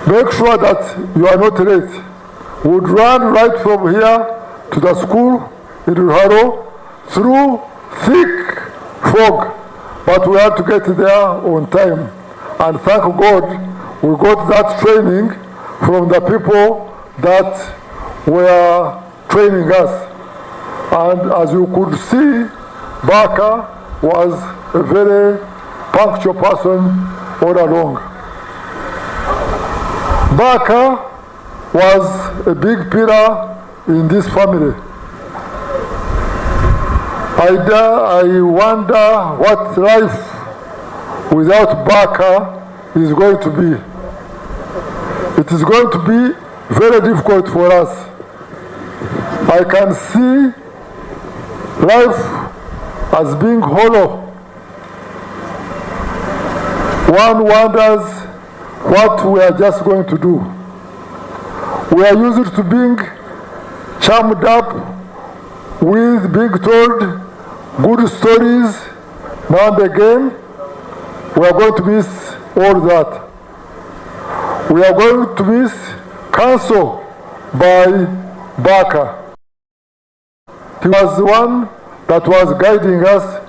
Make sure that you are not late. We would run right from here to the school in Ruharo through thick fog, but we had to get there on time. And thank God we got that training from the people that were training us. And as you could see, Barker was a very punctual person all along. Barker was a big pillar in this family. I wonder what life without Barker is going to be. It is going to be very difficult for us. I can see life as being hollow. One wonders what we are just going to do. We are used to being charmed up with being told good stories now and again. We are going to miss all that. We are going to miss counsel by Barker. He was the one that was guiding us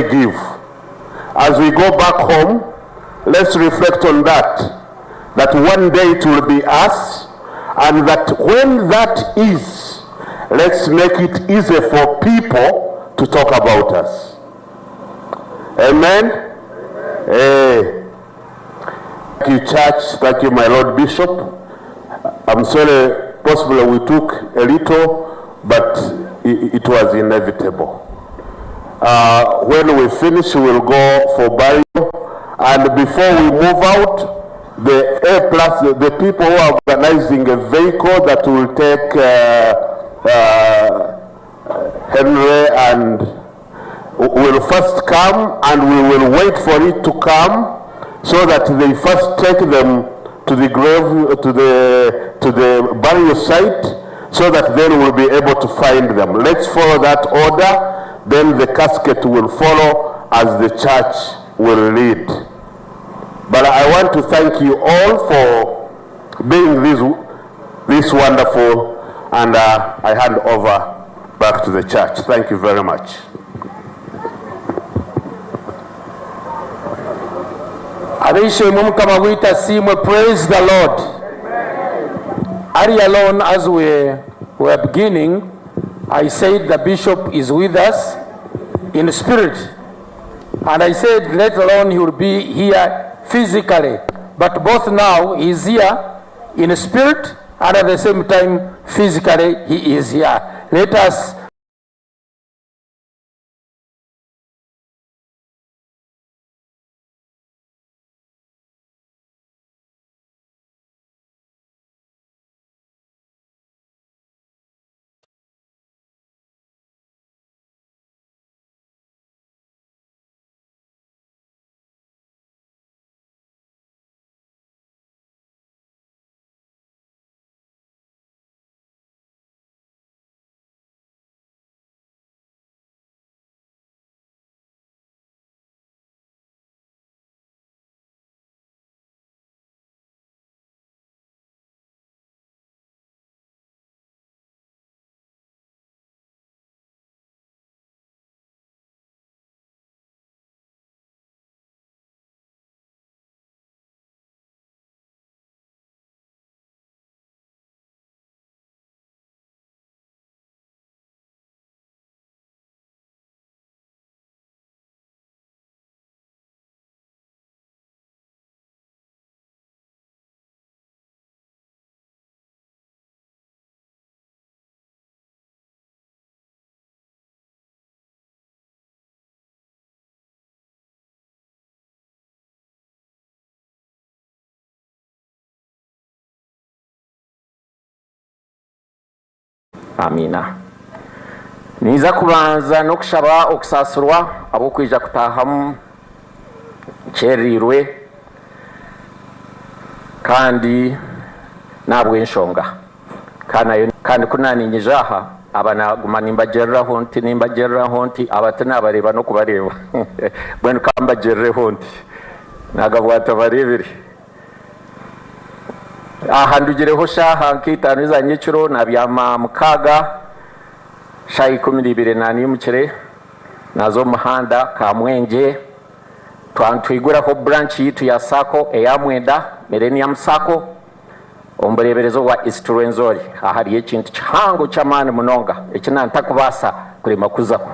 they give? As we go back home, let's reflect on that, that one day it will be us, and that when that is, let's make it easy for people to talk about us. Amen? Hey. Thank you, church. Thank you, my Lord Bishop. I'm sorry, possibly we took a little, but it was inevitable. Uh, when we finish, we will go for burial. And before we move out, the A plus, the people who are organizing a vehicle that will take uh, uh, Henry and will first come and we will wait for it to come so that they first take them to the grave, to the, to the burial site, so that then we'll be able to find them. Let's follow that order, then the casket will follow as the church will lead. But I want to thank you all for being this, this wonderful, and uh, I hand over back to the church. Thank you very much. Ab'eishe-emwe Mukama waitu asiimwe Praise the Lord. Earlier on as we were beginning, I said the bishop is with us in spirit. And I said later on he will be here physically. But both now he is here in spirit and at the same time physically he is here. Let us Amiina. Ninza kubanza n'okushaba okusaasirwa ahabw'okwija kutaahamu nkyereirwe kandi n'ahabw'enshonga. Kandi ku naaninyija aha, aba naaguma nimbagiriraho nti, nimbagiriraho nti, aba tinaabareeba n'okubareeba. Mbwenu ka mbagirireho nti. Naagabwata bareebire. Aha ndugireho shaaha nka itaano eza nyekiro, naabyama mukaaga, shaaha ikumineibiri naaniimukire, naaza omu muhanda Kamwengye, twiguraho branch yaitu ya sacco eya Mwenda, Millennium Sacco, omu bureeberezi obwa East Rwenzori. Aha hariyo ekintu kihango ky'amaani munonga eki naantakubaasa kurema kuzaho.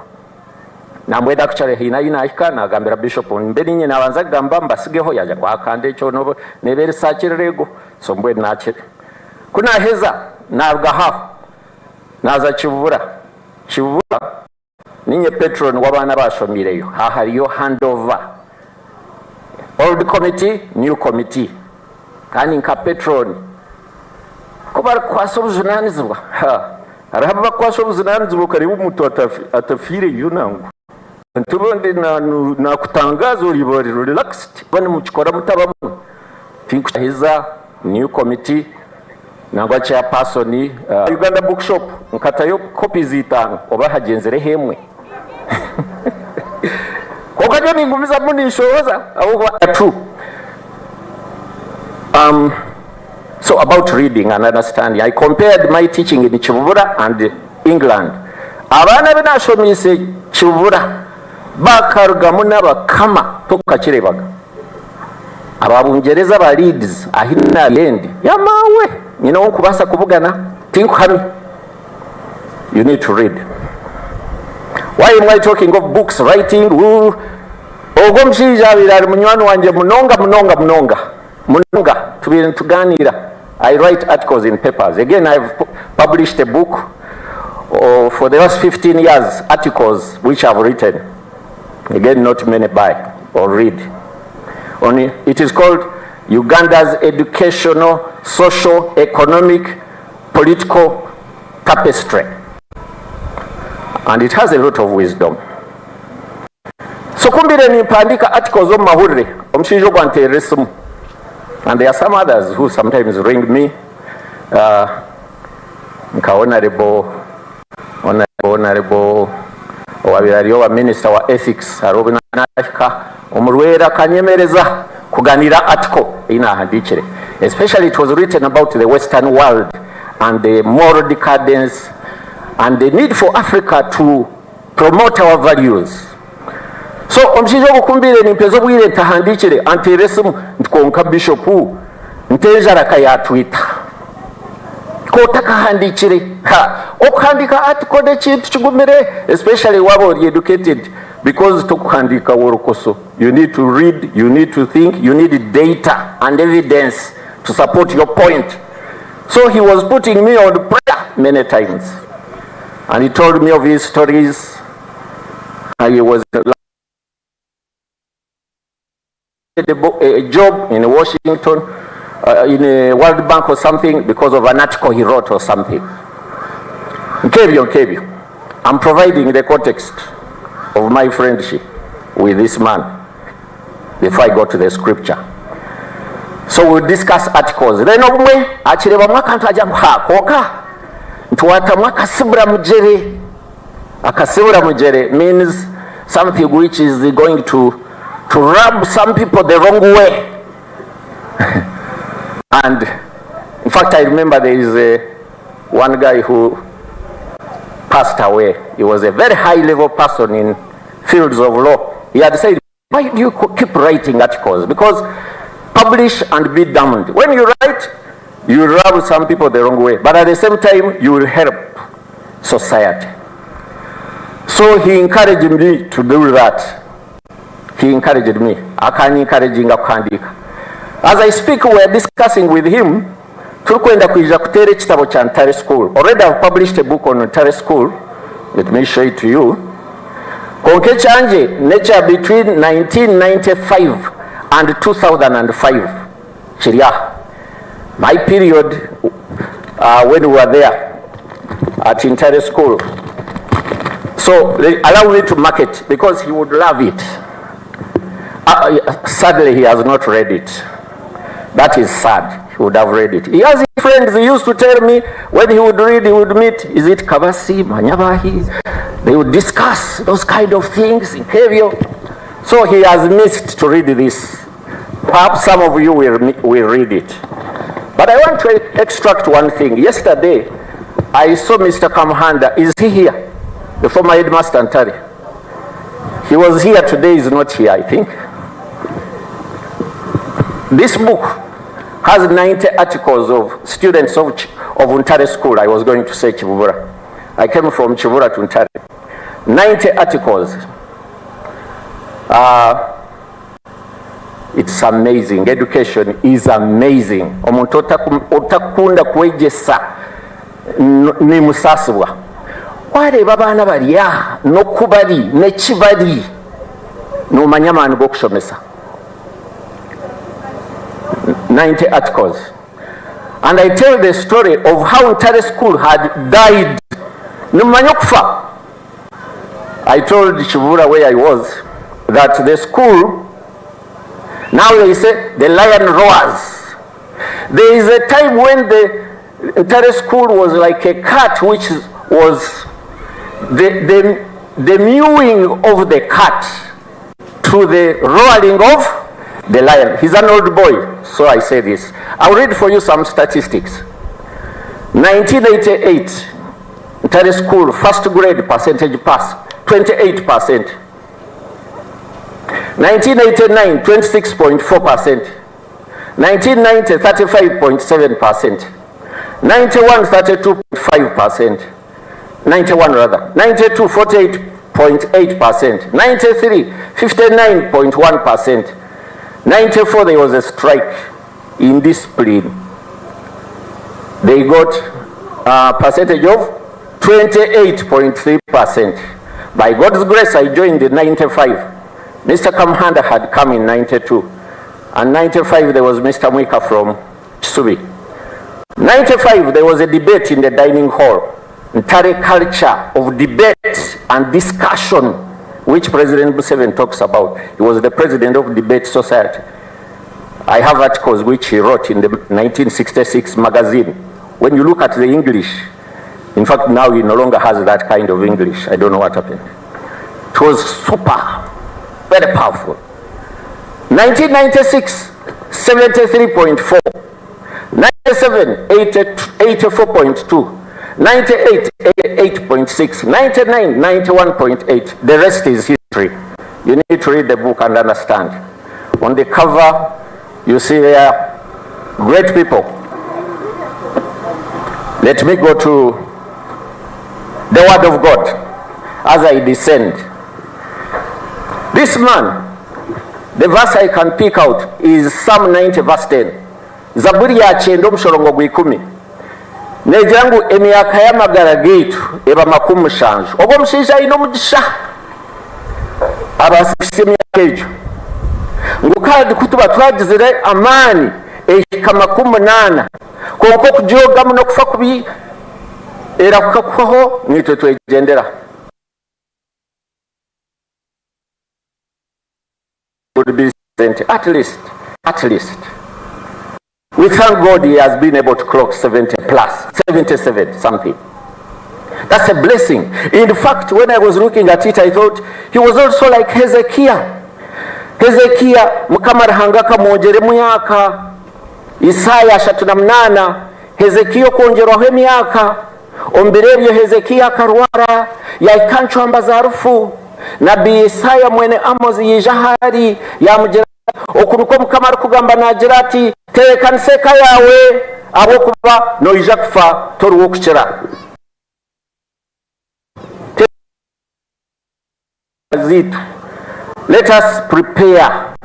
Nambwenu actually haine ahi nahika nagambira bishop mbe ninye nabanza kugamba mbasigeho yagira ngu akande ekyo neba eri sakirirego so mbwenu nakire ku naheza naruga aho naza Kibubura Kibubura ninye patron w'abaana abashomireyo ha hariyo handover old committee new committee kandi nka patron ku barikukwasa obujunanizibwa ha Hariho abakukwasa obujunanizibwa okareeba omuntu atafiireyo nangwa. Obundi nakutangaaza oriba ori relaxed oba nimukikora mutabamwe. Tinkuheza new committee nangwa chairperson Uganda bookshop nkatayo copies itaano oba hagyenzireho emwe. Kwonka nyowe ningumizamu ninshohoza ahabw'okuba true. So about reading and understanding, I compared my teaching in Kibubura and England. Abaana abu naashomiise Kibubura Bakarugamu n'abakama tokakireebaga. Aba Bungyereza aba Leeds ahi naabaire ndi, yamaawe! Nyine ou nkubaasa kubugana? Tinkuhamya. You need to read. Why am I talking of books, writing? Ooh. Ogwo omushaija abaire ari munywani wangye munonga munonga munonga munonga tubaire nitugaaniira. I write articles in papers. Again, I've published a book oh, for the last 15 years, articles which I've written. Again, not many buy or read. Only, it is called Uganda's Educational, Social, Economic, Political Tapestry. And it has a lot of wisdom. So kumbire nimpandika articles omu mahurire, omushaija ogwo anteerera esimu. And there are some others who sometimes ring me, nka Honorable, Honorable, Honorable, owabaire ari owa Minister wa Ethics, hariho obu nahika omu Rwera akanyemereza kuganira article ei naahandiikire. Especially it was written about the Western world and the moral decadence and the need for Africa to promote our values. So omushaija ogu ku mbaire nimpeza obwire ntahandiikire, anteera esimu nti kwonka Bishop nti enjara ka yaatwita. Ku otakahandiikire. Ha! Okuhandiika article n'ekintu kigumire especially waaba ori educated because tokuhandiika worokoso. You need to read, you need to think, you need data and evidence to support your point. So he was putting me on prayer many times. And he told me of his stories. How he was a job in Washington, in a World Bank or something, because of an article he wrote or something. Nkebyo, nkebyo. I'm providing the context of my friendship with this man before I go to the scripture. So we'll discuss articles. Then obumwe akirebamu akantu agira ngu ha kwonka ntiwatamu akasibura mugyere. Akasibura mugyere means something which is going to rub some people the wrong way. And in fact, I remember there is one guy who passed away. He was a very high level person in fields of law. He had said, why do you keep writing articles? Because publish and be damned. When you write, you rub some people the wrong way. But at the same time, you will help society. So he encouraged me to do that. He encouraged me. Akanyi-encouraginga kuhandiika. As I speak, we are discussing with him, turikwenda kwija kuteera ekitabo kya Ntare School. Already I've published a book on Ntare School. Let me show it to you. Kwonka ekyangye n'ekya between 1995 and 2005 kiri aha. My period when we were there at Ntare School. So allow me to market because he would love it. Sadly, he has not read it. That is sad. He would have read it. He has his friends. He used to tell me when he would read, he would meet, is it Kabasi, Manyabahi? They would discuss those kind of things in Kevio. So he has missed to read this. Perhaps some of you will read it. But I want to extract one thing. Yesterday, I saw Mr. Kamuhanda. Is he here? The former headmaster Ntare. He was here today, he's not here, I think. This book has 90 articles of students of Ntare School. I was going to say Kibubura. I came from Kibubura to Ntare. 90 articles. It's amazing. Education is amazing. Omuntu otakunda kwegyesa nimusaasibwa. Wareeba abaana bari aha n'oku bari n'eki bari, noomanya amaani g'okushomesa. 90 articles. And I tell the story of how Ntare School had died. Nimumanya okufa. I told Kibubura where I was that the school, now they say the lion roars. There is a time when the Ntare School was like a cat, which was the mewing of the cat to the roaring of the lion. He's an old boy, so I say this. I'll read for you some statistics. 1988, Ntare School, first grade percentage pass, 28%. 1989, 26.4%, 1990, 35.7%, 91, 32.5%, 91 rather, 92, 48.8%, 93, 59.1%, 94, there was a strike in discipline. They got a percentage of 28.3%. By God's grace, I joined in 95. Mr. Kamuhanda had come in 92. And 95, there was Mr. Mwika from Kisubi. 95, there was a debate in the dining hall. Ntare culture of debate and discussion, which President Museveni talks about. He was the president of Debate Society. I have articles which he wrote in the 1966 magazine. When you look at the English, in fact, now he no longer has that kind of English. I don't know what happened. It was super, very powerful. 1996, 73.4. 97, 84.2. 98, 88.6. 99, 91.8. The rest is history. You need to read the book and understand. On the cover, you see there great people. Let me go to the Word of God as I descend. This man, the verse I can pick out is Psalm 90 verse 10. Zaburi ya kyenda omushorongo gw'ikumi negira ngu emyaka y'amagara gaitu eba 70. Ogwo omushaija aine omugisha abaasa kuhitsya emyaka egyo, ngu kandi ku tuba twagizire amaani ehika 80, kwonka okugyogamu n'okufa kubi erahuka kuhwaho naitwe twegyendera. Would be 70, at least, at least. We thank God he has been able to clock 70 plus, 77 something. That's a blessing. In fact, when I was looking at it, I thought he was also like Hezekiah. Hezekiah, Mukama Ruhanga akamwongyera emyaka. Isaaya 38, Hezekiah okwongyerwaho emyaka. Omu biro ebyo Hezekiah akarwara, yahika ncwamba za rufu. Nabi Isaaya mwene Amozi yaija ah'ari, yaamugira ati, Oku nikwo Mukama arikugamba naagira ati, Tebeekanisa eka yaawe, ahabw'okuba noija kufa, tori w'okukira. Zaitu. Let us prepare.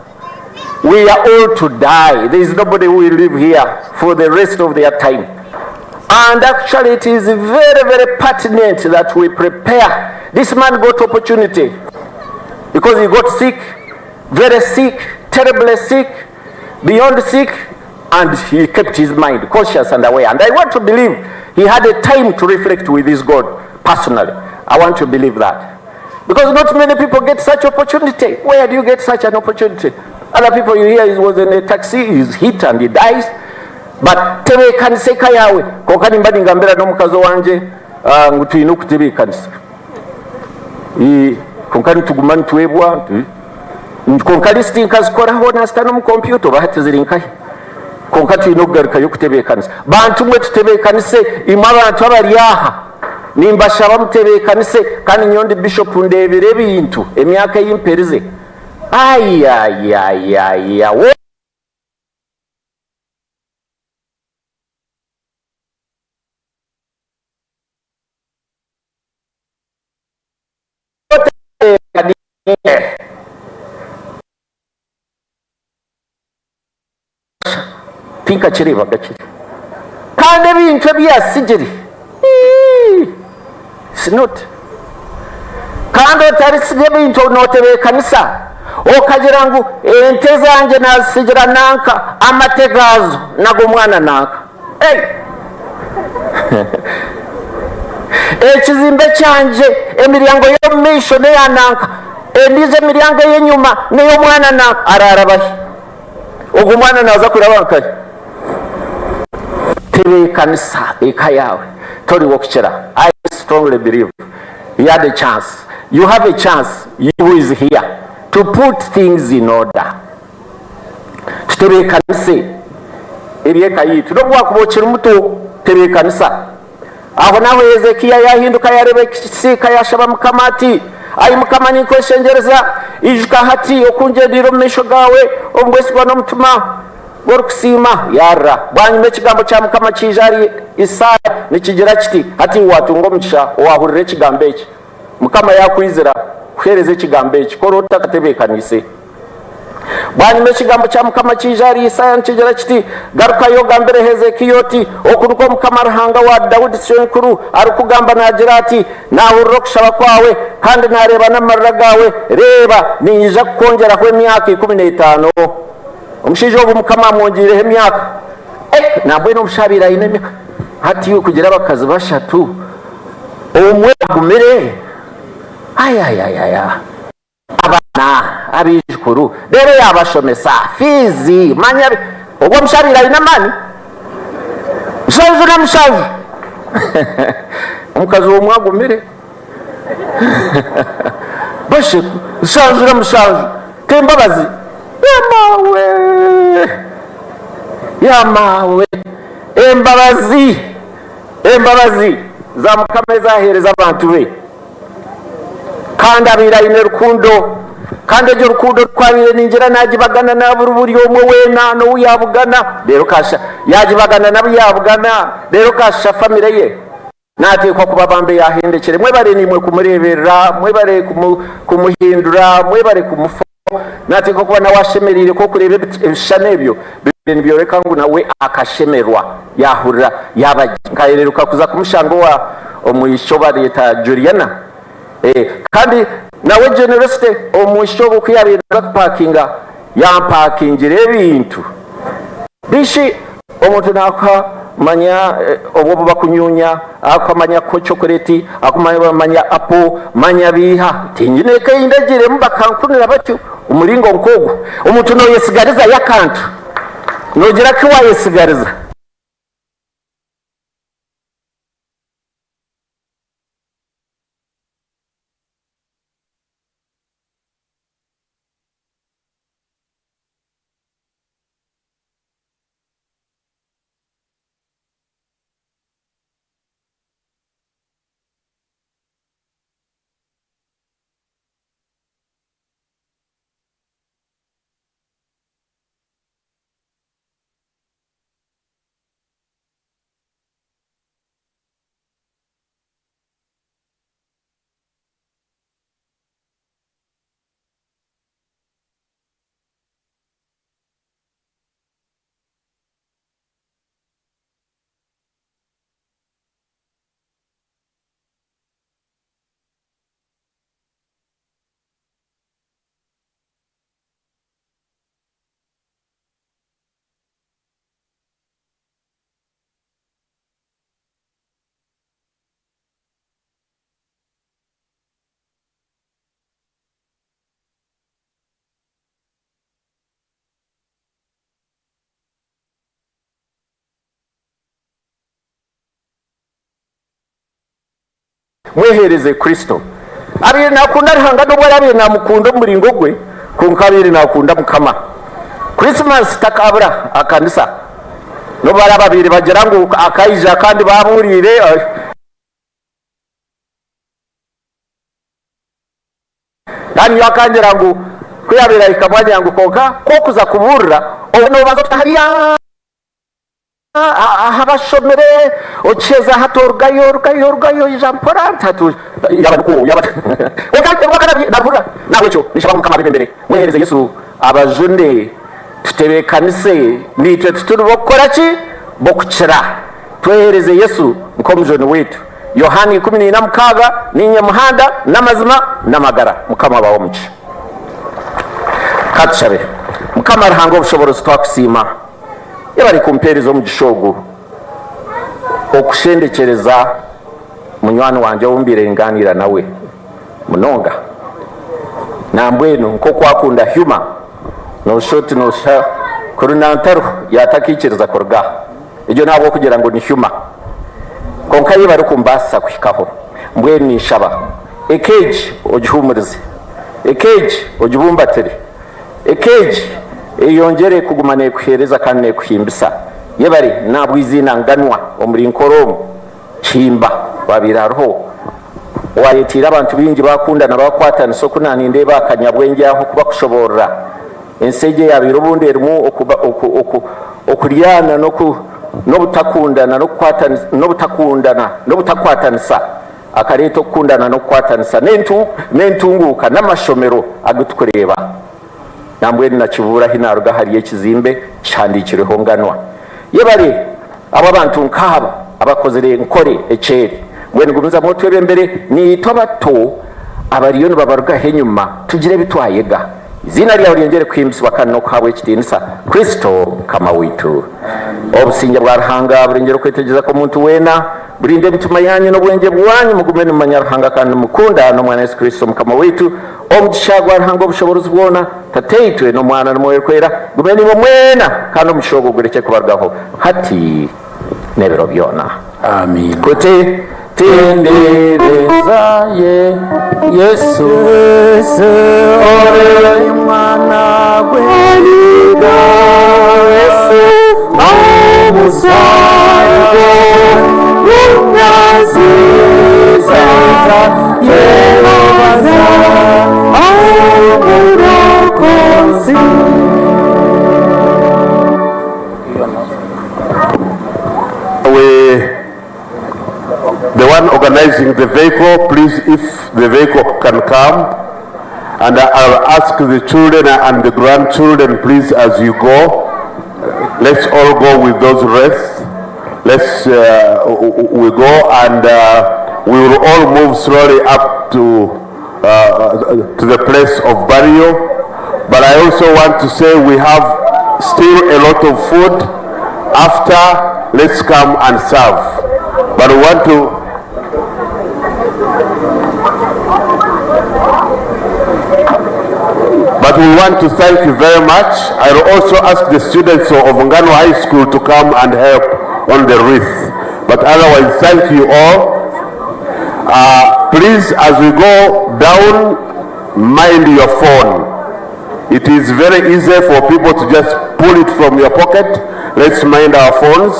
We are all to die. There is nobody who will live here for the rest of their time. And actually it is very, very pertinent that we prepare. This man got opportunity because he got sick, very sick, terribly sick, beyond sick, and he kept his mind conscious and aware. And I want to believe he had a time to reflect with his God personally. I want to believe that. Because not many people get such opportunity. Where do you get such an opportunity? Other people you hear he was in a taxi, he's hit and he dies. But tebeekanisa eka yaawe. Kwonka nimba ningambira n'omukazi owangye ah, ngu twine okutebeekanisa. Eh, Kwonka nituguma nitwebwa. Kwonka lisiti nkazikoraho nazita n'omu kompyuta oba hati ziri nkahi. Kwonka twine okugarukayo kutebeekanisa. Bantu mwe tutebeekanise, imwe abantu abari aha. Nimbashaba mutebeekanise, kandi nyowe ndi bishopu ndeebire ebintu emyaka ei mperize. Ayayayaya! Tinkakireebaga kiri. Kandi ebintu ebi yatsigire, it's not. Kandi otaritsiga ebintu nootebeekanisa okagira ngu ente zangye naazitsigira nanka, amate gaazo n'ag'omwana nanka. Hey! Ekizimbe kyangye emiryango y'omu maisho n'eya nanka, endiijo emiryango ey'enyima n'ey'omwana nanka. Araaraba hi? Ogwo mwana naaza kuraba nkahi? Tebeekanisa eka yaawe, tori w'okukira. I strongly believe he had a chance. You have a chance, you who is here, to put things in order. Tutebeekanise eby'eka yaitu. N'obu waakuba okiri muto, tebeekanisa. Ahonaaho Hezekiya yaahinduka yaareeba ekisiika yaashaba Mukama ati, Ai Mukama ninkweshengyereza, Ijuka hati oku ngyendeire omu maisho gaawe omu bwesigwa n'omutima gw'orikusiima. Yaarira. Bwanyima ekigambo kya Mukama kiija ahari Isaaya nikigira kiti, Hati iwe waatunga omugisha owaahurira ekigambo eki. Mukama yaakwizira kuheereza ekigambo eki, ku oraba otakatebeekaniise. Bwanyima ekigambo kya Mukama kiija ahari Isaaya nikigira kiti, Garukayo ogambire Hezekiya oti, Oku nikwo Mukama Ruhanga wa Daudi swenkuru arikugamba naagira ati, Naahurira okushaba kwawe, kandi naareeba n'amarira gaawe, reeba, niinyija kukwongyeraho emyaka 15. Omushaija ogu Mukama amwongyeireho emyaka. Eh, nambwenu omushaija abaire aine emyaka hati kugira abakazi bashatu, omwe agumire? Ayayayaya! Abaana, abaijukuru, reero yaabashomesa, fiizi, manya bi. Ogwo omushaija abaire aine amaani. Mushanju na mushanju. Omukazi omwe agumire. Bashe, mushanju na mushanju. Kembabazi. Yamaawe! Yamaawe! Embabazi! Embabazi za Mukama ezi aheereza abantu be. Kandi abaire aine rukundo, kandi egyo rukundo ku abaire ningira naagibagana na buri buri omwe weena n'ou yaabugana, reero kasha yaagibagana n'abu yaabugana, reero kasha famire ye. Naateekwa kuba bambe yaahendekire. Mwebare naimwe kumureeberera, mwebare kumuhindura, mwebare kumufaho. Naateekwa kuba nawe ashemereire ku okureeba ebishushani ebyo bibaire nibyoreka ngu nawe akashemerwa yaahurira yaaba gye. Nkahereruka kuza kumushanga owa omwishiki ou bareeta Juliana. Kandi nawe generosity omwishiki ogwo ku yaabaire naaza kupakinga yampakingira ebintu. Bishi omuntu nakuha manya obwo obubakunyunya, akuha manya akuha chocolate, akuha manya apple, manya biiha. Tinyine eka ei ndagiremu bakankunira batyo omuringo nk'ogwo. Omuntu noyesigarizayo akantu, nogira ki wayesigariza. Mweheereze Kristo. Abaire naakunda Ruhanga n'obu araabaire naamukunda omu muringo gwe, kwonka abaire naakunda Mukama. Krisimansi takaabura aha kanisa. N'obu baraabe babaire bagira ngu akaija kandi baabuuriire. Kandi nyowe akangira ngu ku yaabaire ahika mwangira ngu kwonka ku okuza kubuurira obu noobanza okuta hariya aha bashomire okiheza hati orugayo orugayo orugayo oija mpora nti hati yaaba nikwo yaaba kwonka akaba naabuurira. N'ahabw'ekyo ninshaba ngu Mukama abeebembere mweheereze Yesu abajune tutebeekanise naitwe tituri b'okukora ki? B'okukira. Tweheereze Yesu nk'omujuni waitu. Yohaana 14:6, Niinye muhanda, n'amazima, n'amagara. Mukama abahe omugisha. Ka tushabe. Mukama Ruhanga w'obushoboorozi twakusiima. Yebare kumpeereza omugisha ogu okushendekyereza munywani wangye ou mbaire ningaaniira nawe munonga. Nambwenu nk'oku akunda Huma, nooshusha oti nooshusha kuri nantariho yaatakaikiriza kuruga aha. Egyo n'ahabw'okugira ngu ni Huma. Kwonka yebare kumbaasisa kuhikaho. Mbwenu ninshaba, eka egi ogihuumurize. Eka egi ogibumbatire. Eka egi eyongyere kuguma neekuheereza kandi neekuhimbisa. Yebare n'ahabw'eiziina nganwa omuri Nkore omu, Kihimba, waabaire ariho. Owayetiire abantu baingi bakundana bakwatanisa oku nanindeeba aha kanyabwengye aho okubakushoborora ensi egi eyabaire obundi erimu okuryana n'obutakundana n'obutakundana n'obutakwatanisa akareeta okukundana n'okukwatanisa n'entunguuka n'amashomero agu tukureeba nambwenu na Kibuura ahi naruga hariyo ekizimbe kihandiikirweho nganwa yebare abo abantu nkaaba abakozire nkore ekyeri mbwenu gumizamu otwebembere naitwe abato abariyo nibabarugaho enyima tugire ebi twayega eiziina ryawe ryongyere kuhimbisibwa kandi n'okuhabwa ekitiinisa Kristo Mukama waitu. Obusingye bwa Ruhanga burengyera okwetegyereza kw'omuntu weena, burinde emitima yanyu n'obwengye bwanyu, mugume nimumanya Ruhanga kandi nimukunda n'Omwana Yesu Kristo Mukama waitu. Omugisha gwa Ruhanga Ow'obushoboorozi bwona, Tataitwe, n'Omwana, n'Omwoyo Orikwera, gume naimwe mwena, kandi omugisha ogwo gurekye kubarugaho hati n'ebiro byona. Amiina. Kuti Tendereza ye Yesu. Yesu ori mwana gw'endiga Yesu omusango gunyaziza yebaza omurokozi. We, the one organizing the vehicle, please, if the vehicle can come, and I'll ask the children and the grandchildren, please, as you go, let's all go with those wreaths. Let's uh, we go and uh, we will all move slowly up to uh, to the place of burial. But I also want to say we have still a lot of food. After, let's come and serve. But we want to But we want to thank you very much. I will also ask the students of Ngano High School to come and help on the wreath. But otherwise, thank you all. Uh, please, as we go down, mind your phone. It is very easy for people to just pull it from your pocket. Let's mind our phones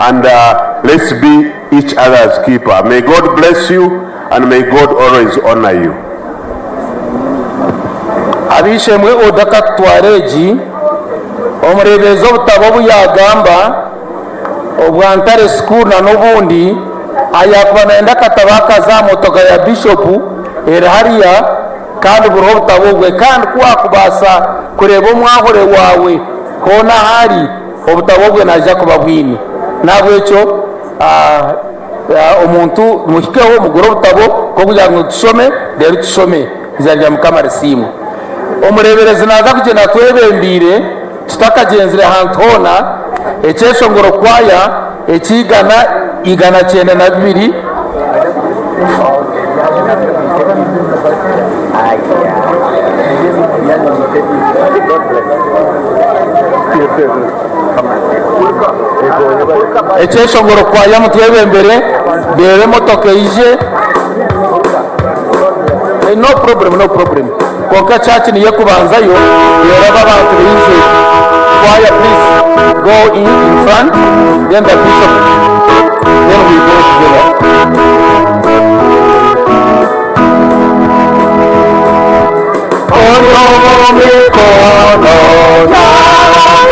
and uh, let's be each other's keeper. May God bless you and may God always honor you. Ab'eishe-emwe Oda akatutwara egi, omureeberezi obutabo obu yaagamba, obwa Ntare School na n'obundi, ayaakuba nayenda akatabo akaza aha motoka ya Bishopu eri hariya kandi buriho obutabo obwe kandi ku waakubaasa kureeba omwahure waawe hoona ahu ari, obutabo obwe naija kuba abwine. N'ahabw'ekyo omuntu muhikeho mugure obutabo nk'okugira ngu tushome reero tushome. Eiziina rya Mukama risiimwe. Omureeberezi naaza kugyenda atwebembeire tutakagyenzire hantu hoona, ekyeshongoro kwaya eky'eigana 192. Ekyeshongoro kwaya mutwebembere reero emotoka eije. No problem, no problem. Kwonka church niyo ekubanzayo reero abo abantu baije. Choir please go in, in front then the bishop then we go together. Ori omu mikono yawe.